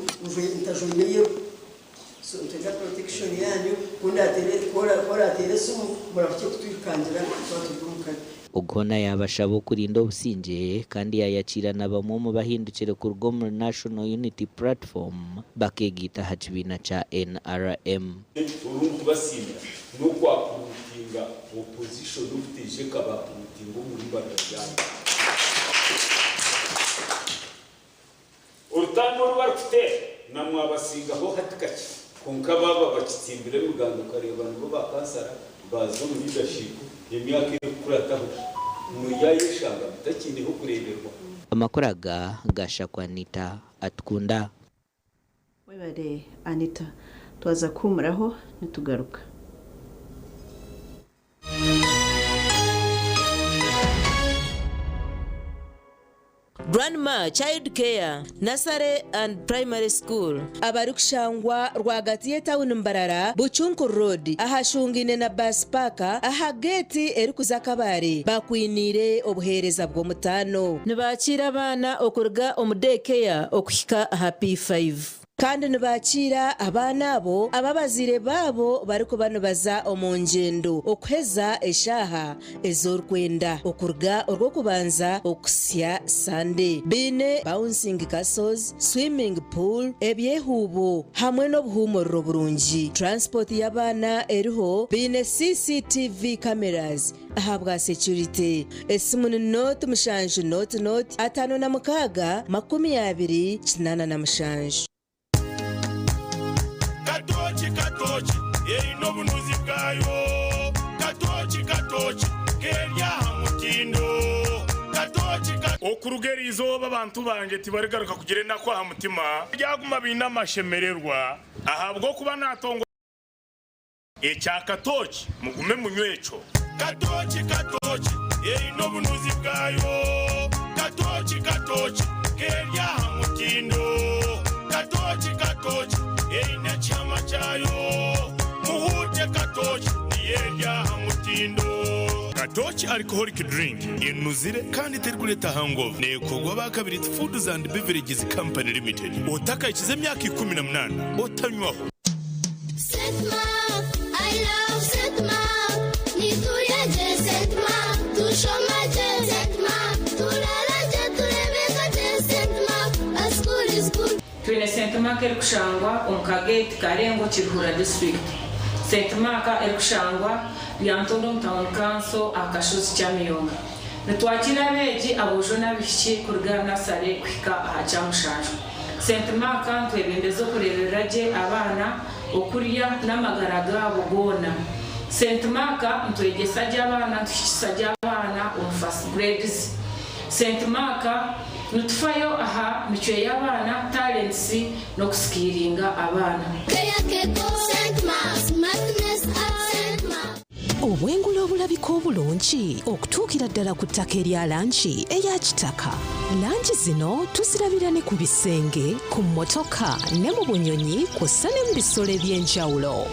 S7: ntajwaire yellow so nitwenda protection yanyu ku ndateere ku orateere esimu murahukye kutwirukangira twaba turi omu kabi.
S4: Ogona yaabashaba okurinda obusingye kandi yaayakiira na bamwe omu bahindukire kuruga omuri National Unity Platform bakeegaita aha kibiina kya NRM.
S2: Oru nkubasiimira n'okwapuruutinga opposition obuteija ekabaapuruutinga omuri Mbarara ryanyu. Orutanda oru barikuteera na mwabasingaho hati kakye kwonka baaba bakitsimbire emiganda okareeba nibo ba kansara baaza omu leadership emyaka erikukurataho muryayeshanga mutakiine hokureeberwa.
S4: Amakuru aga gashakwa Anita Atukunda.
S1: Webare Anita. Twaza kuhuumuraho nitugaruka.
S11: Grandma Child Care Nursery and Primary School abarikushangwa rwagati y'etauni Mbarara, Bucunku Road ahashungaine na Bus Park aha geeti erikuza Kabale bakwiniire obuheereza bw'omutaano. Nibaakiira abaana okuruga omu Day Care okuhika aha P5. Kandi nibaakiira abaana abo abu abazaire baabo barikuba nibaza omu ngyendo okuheza eshaaha ezi orikwenda okuruga Orwokubanza okuhitsya Sande. Baine bouncing castles, swimming pool, ebyehuubo hamwe n'obuhuumuriro burungi. Transport y'abaana eriho, baine CCTV cameras ahabwa security. Esimu ni nooti mushanju nooti nooti 56 20 87.
S12: Katooki katooki eine obunuzi bwayo Katooki katooki keri aha mutindo Katooki ka.
S13: Okuruga eri izooba abantu bangye tibarigaruka kugira enaku aha mutima, baryaguma baine amashemererwa, ahabw'okuba naatongoza. Ekya katooki mugume munywe ekyo.
S12: Katooki katooki eine obunuzi bwayo Katooki katooki keri aha mutindo Katooki katooki eine ekihama kyayo Muhuute katooki niyo eri aha mutindo.
S13: Katooki Alcoholic Drink enuzire kandi terikureeta hangover neekorwa aba Kabiriti Foods and Beverages Company Limited. Otakahikize emyaka 18 otanywaho.
S14: Twine St Mark erikushangwa omu kageeti Karengo Kiruhura disiturikiti, St Mark erikushangwa Lyantonde omu tawuni kanso aha kashozi Kyamiyonga. Nitwakiira abeegi aboojo n'abaishiki kuruga aha nasare kuhika aha kyamushanju. St Mark nitwebembeza okureeberera gye abaana, okurya n'amagara gaabo goona. St Mark nitwegyesa gye abaana, nituhikisa gye abaana omu first grades. St Mark nitufayo aha micwe y'abaana, talents n'okusikiiringa abaana.
S15: Obwengula obulabika obulungi okutuukira ddala ku ttaka erya langi eya kitaka. Langi zino tuzirabira ne ku bisenge, ku mmotoka ne mu bunyonyi kw'ossa ne mu bisolo eby'enjawulo.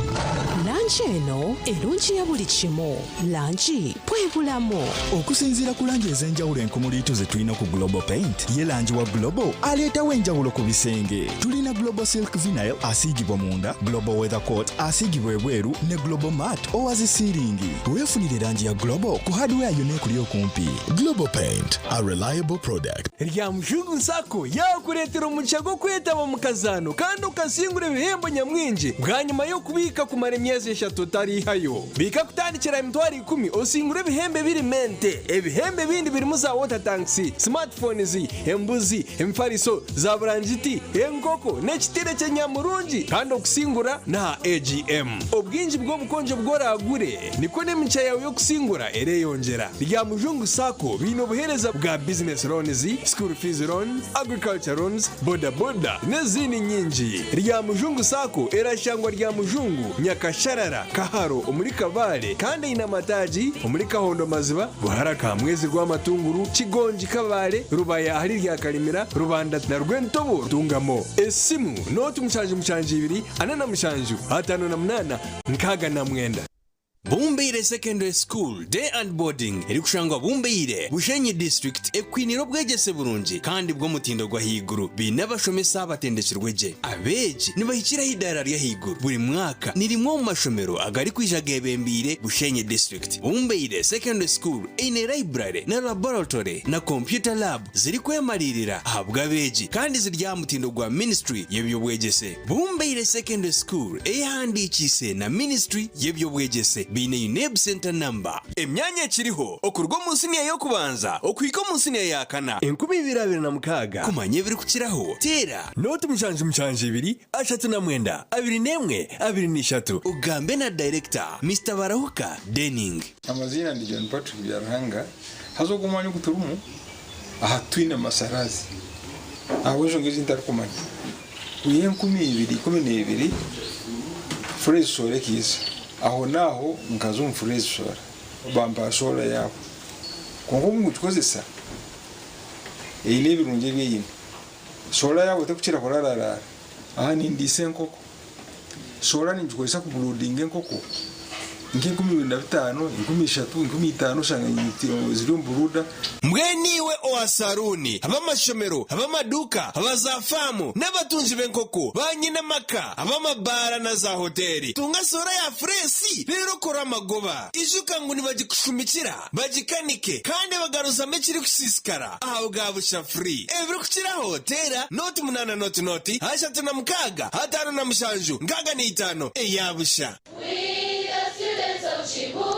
S15: Langi eno erungiya buli kimu. Langi bwe bulamu.
S16: Okusinziira ku langi ez'enjawulo enkumuliitu ze tulina ku Global Paint, ye langi wa Global aleetawo enjawulo ku bisenge. Tulina Global Silk Vinyl asiigibwa munda, Global Weather Coat asiigibwa ebweru ne Global Matte owa zi siiringi. kurungi. Weefunire erangi ya Global ku hardware yona ekuri okumpi. Global Paint, a reliable product.
S5: Ryamushungu Sacco yaakureetera omugisha gw'okwetaba omu kazaano kandi okasingura ebihembo nyamwingi bwanyima y'okubiika kumara emyezi eshatu otariihayo. Biika kutandikira aha mitwaro ikumi osingure ebihembo ebirimu ente. Ebihembo ebindi birimu za water tanks, smartphones, embuzi, emifariso, za burangiti, enkoko n'ekitire ky'enyamurungi kandi okusingura n'aha AGM. Obwingi bw'obukonjo obu oraagure nikwo n'emigisha yaawe y'okusingura ereyongyera. Ryamujungu Sacco baine obuheereza bwa business loans, school fees loan, agriculture loans, boda boda n'ezindi nyingi. Ryamujungu Sacco erashangwa Ryamujungu, Nyakasharara, Kaharo omuri Kabale kandi eine amataagi omuri Kahondo Maziba, Buhara Kamwezi Rwamatunguru, Kigongi Kabale, Rubaya ahari Ryakarimira, Rubanda na Rwentobo Ntungamo. Esimu, nooti 772 47 58 69.
S6: Bumbeire Secondary School Day and Boarding erikushangwa Bumbeire, Bushenyi District ekwinire obwegyese burungi kandi bw'omutindo gw'ahaiguru. Baine abashomesa abatendekirwe gye. Abeegi nibahikira aha idaara ry'ahaiguru buri mwaka. Ni rimwe omu mashomero agarikwija geebembeire Bushenyi District. Bumbeire Secondary School eine library na laboratory na computer lab zirikwemariirira ahabw'abeegi kandi ziri aha mutindo gwa Ministry y'eby'obwegyese. Bumbeire Secondary School eyehandiikiise na Ministry y'eby'obwegyese baine UNEB Centre Number. Emyanya ekiriho okuruga omu siniya y'okubanza okuhika omu siniya ya kana.
S5: 2026.
S6: Kumanya ebirikukiraho, teera.
S5: Nooti 772 39 21 23.
S6: Ogambe na Dayirekita, Mister Barahuka Denning.
S17: Amaziina ndi John Patrick Byaruhanga, haza ogu omwanya ogu turimu aha titwine masarazi ahabw'enshonga ezi ntarikumanya. Kwiha 2012 Furezi Soora ekaija, aho n'aho nkaza omu Furezi Soora bampa soora yaabo. Kwonka obu ndikugikozesa eine ebirungi ebi eine. Soora yaabo terikukira kurararaara. Aha nindiisa enkoko. Soora ningikozesa kuburuudinga enkoko nk'enkumi ibiri na bitaano, enkumi ishatu, enkumi itaano oshanga ziri omu buruuda.
S6: Mbwenu iwe owa saruuni, ab'amashomero, ab'amaduuka, aba za faamu, n'abatungi b'enkoko, ba nyine amaka, ab'amabaara na za hoteeri, tunga soora ya fureesi reero okore amagoba. Ijuka ngu nibagikushumikira. Bagikanike kandi bagaruzamu ekirikusiisikara aha bwa busha free. Ebirikukiraho teera 08 0 0 36 57 65 eya busha.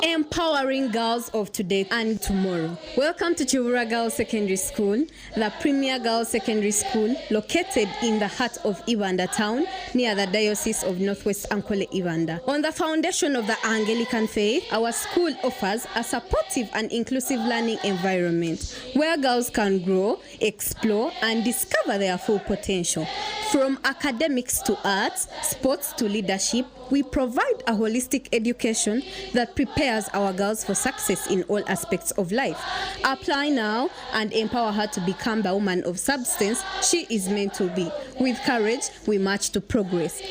S18: Empowering girls of today and tomorrow. Welcome to Kibura Girls Secondary School, the premier girls secondary school located in the heart of Ibanda town near the Diocese of Northwest Ankole Ibanda. On the foundation of the Anglican faith, our school offers a supportive and inclusive learning environment where girls can grow, explore, and discover their full potential. From academics to arts, sports to leadership, we provide a holistic education that prepares our girls for success in all aspects of life. Apply now and empower her to become the woman of substance she is meant to be. With courage, we march to progress.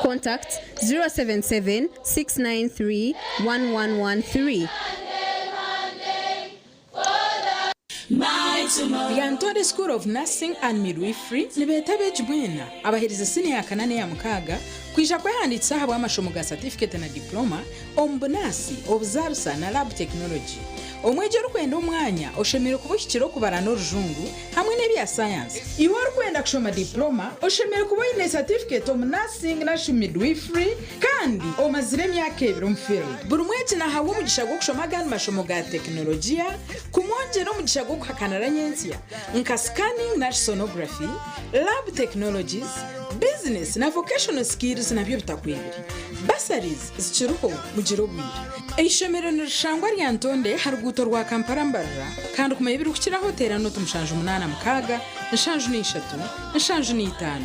S18: Contact 077 693 1113.
S19: Lyantonde School of Nursing and Midwifery nibeeta abeegi mwena abaherize siniya ya kana n'eya mukaaga kwija kwehandiikisa ahabw'amashomo ga satifiketi na diploma omu bunaasi, obuzaarisa na lab technology. Omwegi orikwenda omwanya oshemereire kuba ohikire okubara n'orujungu hamwe n'ebya sayansi. Iwe orikwenda kushoma diploma oshemereire kuba oine satifiketi omu nursing narishi midwifery kandi omazire emyaka ebiri omu field. Buri mwegi nahabwa omugisha gw'okushoma agandi mashomo ga tekinologiya kumwongyera omugisha gw'okuhakanira nyentsya nka scanning nari sonography, lab technologies, business na vocational skills nabyo bitakwibire. Bursaries zikiriho mugire obwire. Eishomero nirishangwa Lyantonde aha ruguuto rwa Kampala Mbarara kandi kumanya ebirikukiraho teera nooti 786 73 5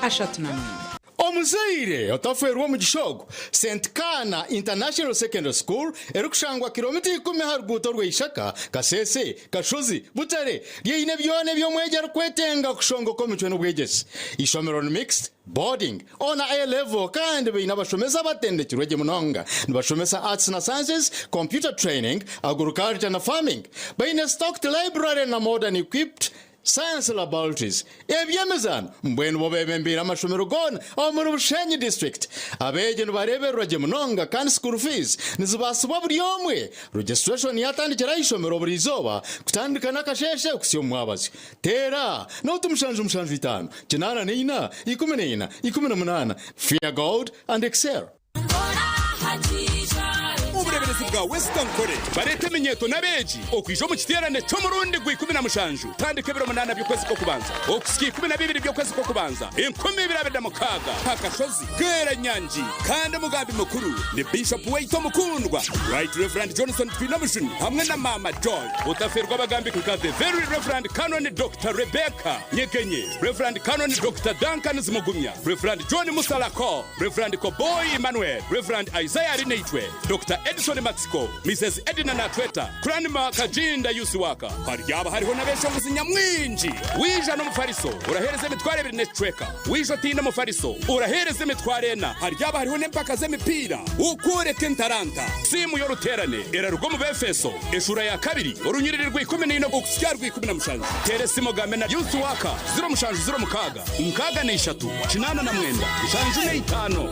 S19: 39.
S20: Omuzaire otafeerwa omugisha ogu, St Kana International Secondary School erikushangwa kiromita ikumi aha ruguuto rwa Ishaka, Kasese, Kashozi, Butare, ryeine byona ebi omwegi arikwetenga kushongoka omicwe n'obwegyese. Eishomero ni mixed, boarding, O na A level kandi baine abashomesa abatendekirwe gye munonga. Nibashomesa Arts na Sciences, Computer Training, Agriculture na Farming. Baine stocked library na modern equipped. Science Laboratories, eby'emizaano mbwenu bo bebembeire amashomero goona omuri Bushenyi District. Abeegi nibareebererwa gye munonga kandi school fees nizibaasibwa buri omwe. Registration yatandikira aha ishomero buri izooba kutandika n'akasheeshe kuhitsya omu mwabazyo. Teera nooti 775 84 14 18. Fear God and excel.
S8: Obureeberezi bwa Western College bareeta eminyeeto n'abeegi okwija omu kiteerane ky'omurundi gwa 17 kutandika ebiro munaana by'okwezi kw'okubanza okuhitsya 12 by'okwezi kw'okubanza 2026 aha kashozi Bweranyangi kandi omugambi mukuru ni Bishop waitu omukundwa Right Rev Johnson Twinomujuni hamwe na Maama Joy. Otaferwa abagambi nka The Very Rev Canon Dokita Rebecca Nyegenye, Rev Canon Dokita Duncan Zimugumya, Rev John Musalako, Rev Koboyi Emmanuel, Rev Isaiah Arinaitwe, Dokita Edson Matsiko, Mises Edna Natweta, Cranmer Kaginda Yusiwaka. Haryaba hariho n'abeshongozi nyamwingi. Waija n'omufariso, oraheereza emitwaro ebiri n'ekicweka. Waija otaine mufariso, oraheereza emitwaro ena. Haryaba hariho n'empaka z'emipiira, okworeka entaranta. Siimu y'oruteerane eraruga omu Beefeso, eshuura ya kabiri, orunyiriri rwa ikumi n'eina okuhitsya aha rwa 17. Teera esimu ogambe na Youth Worker, ziro mushanju ziro mukaaga, 63, 89, 75.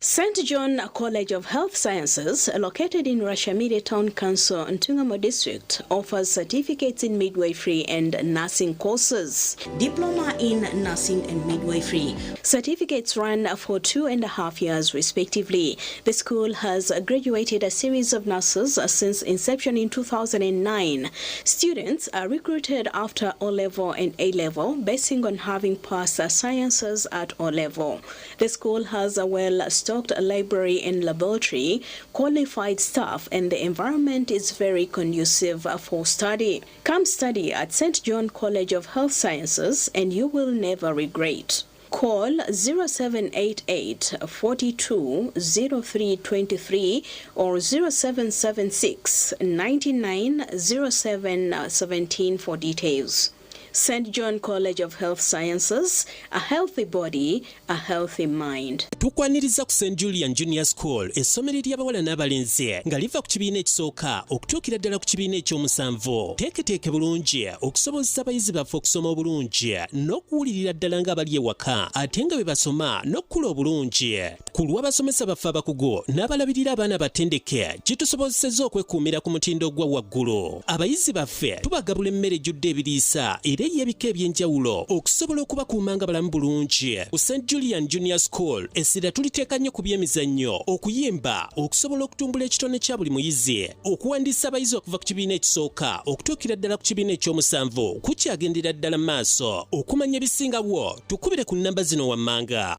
S9: St. John College of Health Sciences, located in Rashamire Town Council, Ntungamo District, offers certificates in midwifery and nursing courses, diploma in nursing and midwifery. Certificates run for 2.5 years respectively. The school has graduated a series of nurses since inception in 2009. Students are recruited after O level and A level, basing on having passed sciences at O level. The school has a well stocked library and laboratory, qualified staff, and the environment is very conducive for study. Come study at St. John College of Health Sciences and you will never regret. Call 0788 42 0323 or 0776 99 07 17 for details. St. John College of Health Sciences, a healthy body, a healthy mind.
S10: Tukwaniriza ku St Julian Junior School, essomero ery'abawala n'abalenzi nga liva ku kibiina ekisooka okutuukira ddala ku kibiina ekyomusanvu. Teeketeeke bulungi okusobozesa abayizi baffe okusoma obulungi n'okuwulirira ddala ng'abali ewaka ate nga bwe basoma n'okukula obulungi. Ku lw'abasomesa baffe abakugu n'abalabirira abaana abatendeke, kitusobozesezza okwekuumira ku mutindo ogwa waggulu. Abayizi baffe tubagabula emmere ejjudde ebiriisa era ey'ebika eby'enjawulo okusobola okubakuuma nga balamu bulungi. Ku St Julian Junior School essira tuliteeka nnyo ku by'emizannyo, okuyimba okusobola okutumbula ekitone kya buli muyizi. Okuwandiisa abayizi okuva ku kibiina ekisooka okutuukira ddala ku kibiina ekyomusanvu kukyagendera ddala mu maaso. Okumanya ebisingawo tukubire ku nnamba zino wammanga.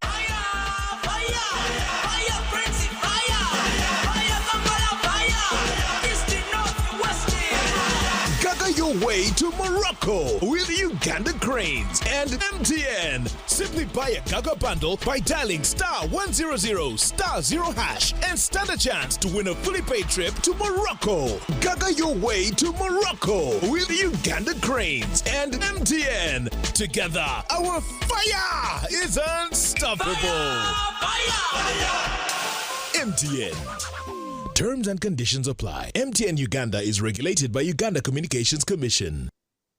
S21: Gaga your way to Morocco with Uganda Cranes and MTN. Simply buy a Gaga bundle by dialing star 100 star 0 hash and stand a chance to win a fully paid trip to Morocco. Gaga your way to Morocco with Uganda Cranes and MTN. Together, our fire is unstoppable. MTN. Terms and conditions apply. MTN Uganda is regulated by Uganda Communications Commission.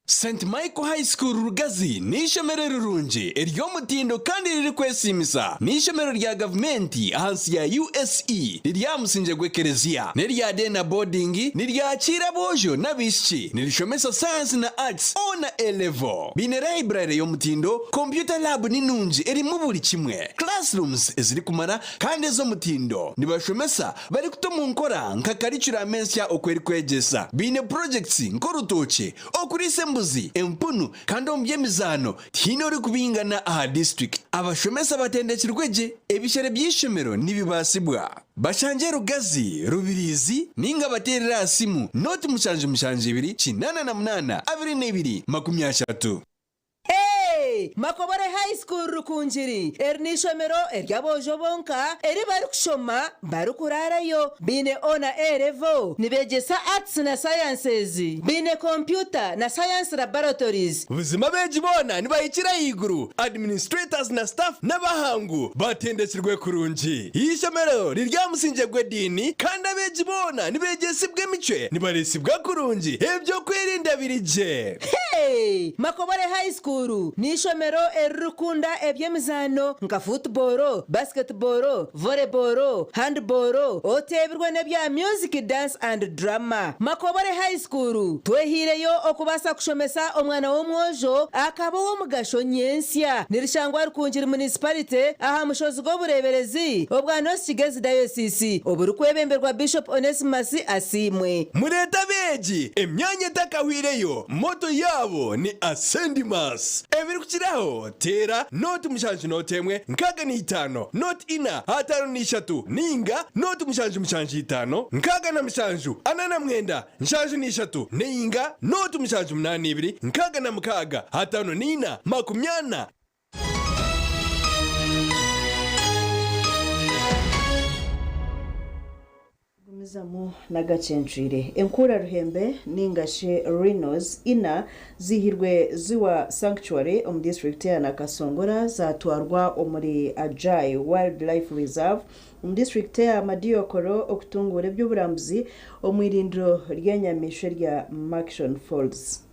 S6: St Michael High School Rugazi n'eishomero rirungi ery'omutindo kandi ririkwesiimisa. N'eishomero rya gavumenti ahansi ya USE riri aha musingye gw'ekereziya. N'erya day na boarding, niryakiira aboojo n'abaishiki. Nirishomesa Science na Arts O na A level. Baine library y'omutindo, computer lab ni nungi erimu buri kimwe, classrooms ezirikumara kandi ez'omutindo. Nibashomesa barikuta omu nkora nka curriculum ensya oku erikwegyesa. Baine projects nk'orutookye, okuriisa embuzi, empunu kandi omu by'emizaano tihaine orikubingana aha disiturikiti. Abashomesa batendekirwe gye, ebishere by'eishomero nibibaasibwa. Bashangye Rugazi, Rubirizi ninga bateerere aha simu nooti 772 88 22 30.
S11: Makobore High School Rukungiri, eri n'eishomero ery'aboojo bonka eri barikushoma barikuraarayo. Baine O na A level, nibeegyesa Arts na Sciences, baine kompyuta na Science laboratories.
S5: Buzima abeegi boona nibahikira ahaiguru, administrators na staff n'abahangu batendekirwe kurungi. Eishomero riri aha musingye gw'ediini kandi abeegi boona nibeegyesibwa emicwe, nibareesibwa kurungi, eby'okwerinda biri gye.
S11: Hey! Makobore High School n'eishomero eririkukunda eby'emizaano nka football, basketball, volleyball, handball, oteebirwe n'ebya music, dance and drama. Makobore High School twehaireyo okubaasa kushomesa omwana w'omwojo akaba ow'omugasho nyentsya. Nirishangwa Rukungiri Municipality aha mushozi gw'obureeberezi obwa North Kigezi Diocese oburikwebemberwa Bishop Onesimus Asiimwe.
S5: Mureete abeegi, emyanya etakahwireyo, motto yaabo ni Ascendimus. Ebirikukiraho, teera 07 0 65 0 4 53 ninga 0 7 5 67 49 73 ninga 0 7 8 2 66 54 40.
S1: Gumizamu n'agacencwire. Enkuura ruhembe ninga shi rhinos ina ziihirwe Ziwa Sanctuary omu disiturikiti ya Nakasongola zatwarwa omuri Ajai Wildlife Reserve omu disiturikiti ya Madiokolo okutunguura eby'oburambuzi omu irindiro ry'enyamaishwa erya Murchison Falls.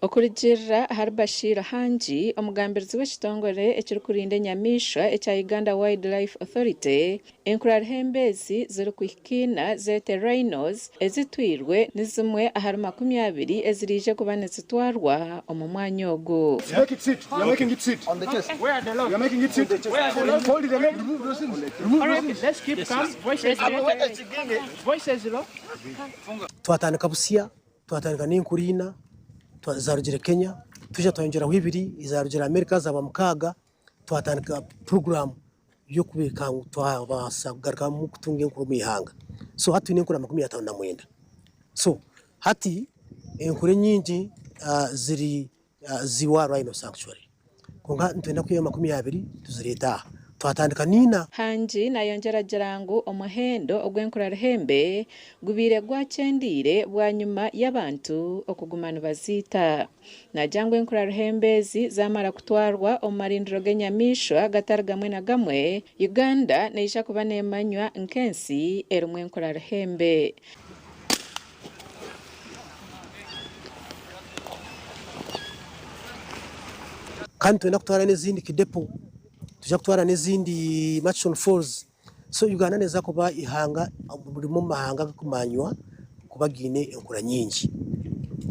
S3: Okurugiirira ahari Bashir Hangi, omugambirizi w'ekitongore ekirikurinda enyamaishwa ekya Uganda Wildlife Authority, enkura-ruhembe ezi zirikuhika ina zeete rhinos ezitwirwe ni zimwe ahari 20 eziraije kuba nizitwarwa omu mwanya ogu.
S22: Twatandika busya Twatandika n'enkuru ina ezarugire Kenya, twija twayongyeraho ibiri ezarugire America zaba mukaaga, twatandika puroguraamu y'okureebeka ngu twabaasa kugarukamu kutunga enkuru omu ihanga. So hati twine enkura 59. So hati enkura enyingi ziri Ziwa Rhino Sanctuary. Kwonka nitwenda kwihayo 20 tuzireete aha. Twatandika n'ina.
S3: Hangi nayongyera agira ngu omuhendo ogw'enkura-ruhembe gubaire gwakyendeire bwanyima y'abantu okuguma nibaziita. Naagira ngu enkura-ruhembe ezi zaamara kutwarwa omu marindiro g'enyamaishwa gatari gamwe na gamwe, Uganda neija kuba neemanywa nk'ensi erimu enkura-ruhembe.
S22: Kandi nitwenda kutwara n'ezindi Kidepo, nitwija kutwara n'ezindi Murchison Falls. So Uganda neeza kuba eihanga rimwe omu mahanga agarikumanywa kuba gaine enkura nyingi.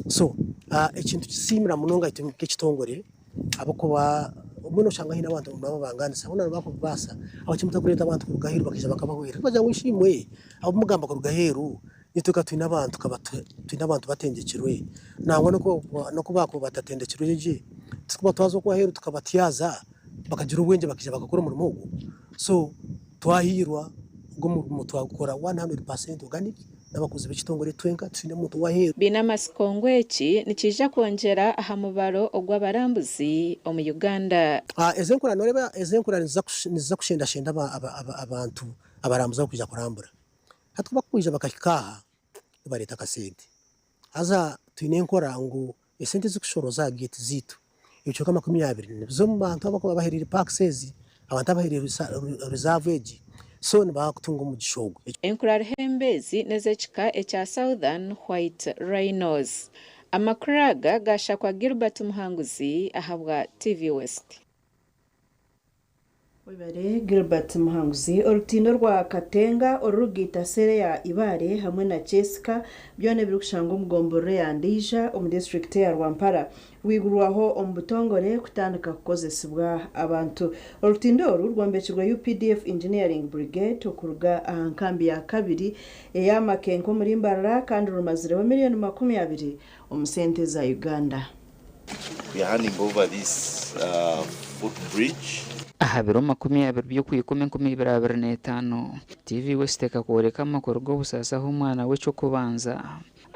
S22: So ekintu tusiimira munonga itwe nk'ekitongore ahabw'okuba obumwe noshanga haine abantu nibababangaanisa boona nibakubaasa ahabw'okuba mutakureeta abantu kuruga aheeru bakaija bakabahwera. Nibagira ngu ishimwe abu mugamba kuruga aheeru Itwe ka twine abantu kaba twine abantu batendekyirwe, nangwa n'oku baakuba batatendekirwe gye, titukuba twaza okwo aheeru tukabatyaza bakagira obwengye bakaija bakakora omurimo ogwo. So twahiirwa ogwo omurimo twagukora 100% organic n'abakozi b'ekitongore twenka titiine muntu ow'aheeru.
S3: Baine amatsiko ngu eki nikiija kwongyera aha mubaro ogw'abarambuzi omu Uganda.
S22: Ezi enkura noreeba ezi enkura niziza kushendashenda abantu abarambuzi abarikwija kurambura. Hati ku bakwija bakahika aha nibareeta akasente. Haza twine enkora ngu esente ezikushorooza aha geeti zaitu ebicweka 20 nibiza omu bantu abakuba bahereire paakisi ezi, abantu abahereire rizaavu egi so nibabaasa kutunga omugisha ogwo.
S3: Enkura-ruhembe ezi n'ez'ekika ekya Southern White Rhinos. Amakuru aga gaashakwa Gilbert Muhanguzi ahabwa TV West.
S1: Webare Gilbert Muhanguzi. Orutindo rwa Katenga orurugaita seeri eya Ibale hamwe na Kyesika byona ebirikushangwa omu gomborora eya Ndeija omu disiturikiti eya Rwampara rwigurwaho omu butongore kutandika kukozesibwa abantu. Orutindo oru rwombekirwe UPDF Engineering Brigade okuruga aha nkambi ya kabiri eya Makenke omuri Mbarara kandi rumazireho miriyoni 20 omu sente za Uganda.
S23: We are handing over this foot bridge.
S24: Aha biro 20 by'Okwikumi 2025, TV West ekakworeka amakuru g'obusaasi ahu omwana we eky'okubanza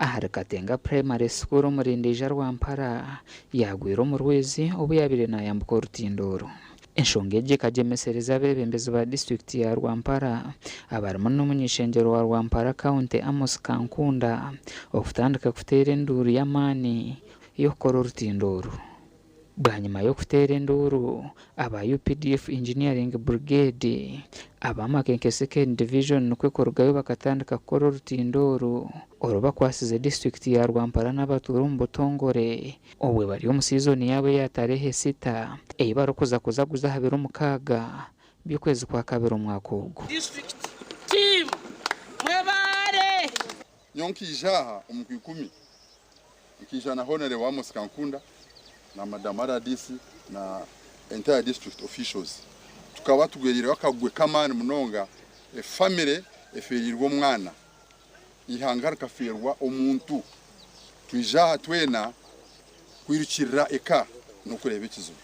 S24: ahari Katenga Primary School omuri Ndeija Rwampara yaagwire omu rwizi obu yaabaire naayambuka orutindo oru. Enshonga egi ekagyemesereza abeebembezi ba disiturikiti ya Rwampara abarimu n'omuny'eishengyero wa Rwampara County Amos Kankunda okutandika kuteera enduuru y'amaani y'okukora orutindo oru. Bwanyima y'okuteera enduuru, aba updf Engineering Brigade aba Makenke Second Division nikwo kurugayo bakatandika kukora orutindo oru, oru bakwasize disiturikiti ya Rwampara n'abatuura omu butongore obwe bari omu siizoni yaabo eya tarehe sita ei barikuza kuzaguza aha biro mukaaga by'okwezi kwa kabiri omwaka ogu.
S2: District team mwebare.
S4: Nyowe nkaija aha omu Kwikumi nkaija na Honourable Amos Kankunda na Madam RDC na entire district officials. Tukaba tugweriireho akagwe k'amaani munonga, efamire efeereirwe omwana, eihanga rikafeerwa omuntu. Twija aha twena kwirukirira eka n'okureeba ekizibu.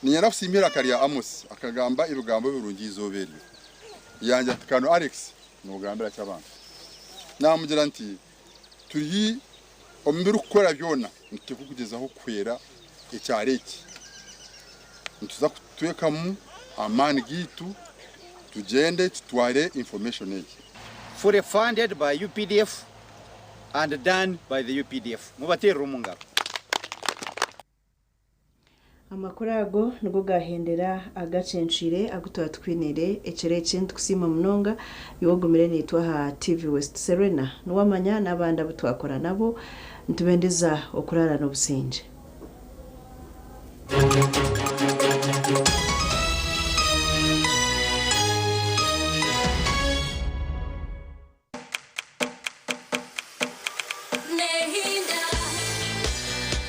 S4: Niinyenda kusiima eiraka rya Amos, akagamba ebigambo birungi eizooba eryo. Yangira ati, Kano Alex, noogambira ki abantu? Naamugira nti, Turi omu birikukora byona, nituteekwa kugyezaho kuhwera ekyaro eki. Nituza kutwekamu amaani gaitu tugyende tutware information egi.
S7: Fully funded by updf and done by the updf. Mubateerere omu ngaro.
S1: Amakuru ago nigo gaahendera agacencwire agu twaba tukwiniire ekiro eki. Nitukusiima munonga iwe ogumire naitwe aha TV West Serena. Niwamanya n'abandi abu twakora nabo. Nitubendeza okuraara n'obusingye.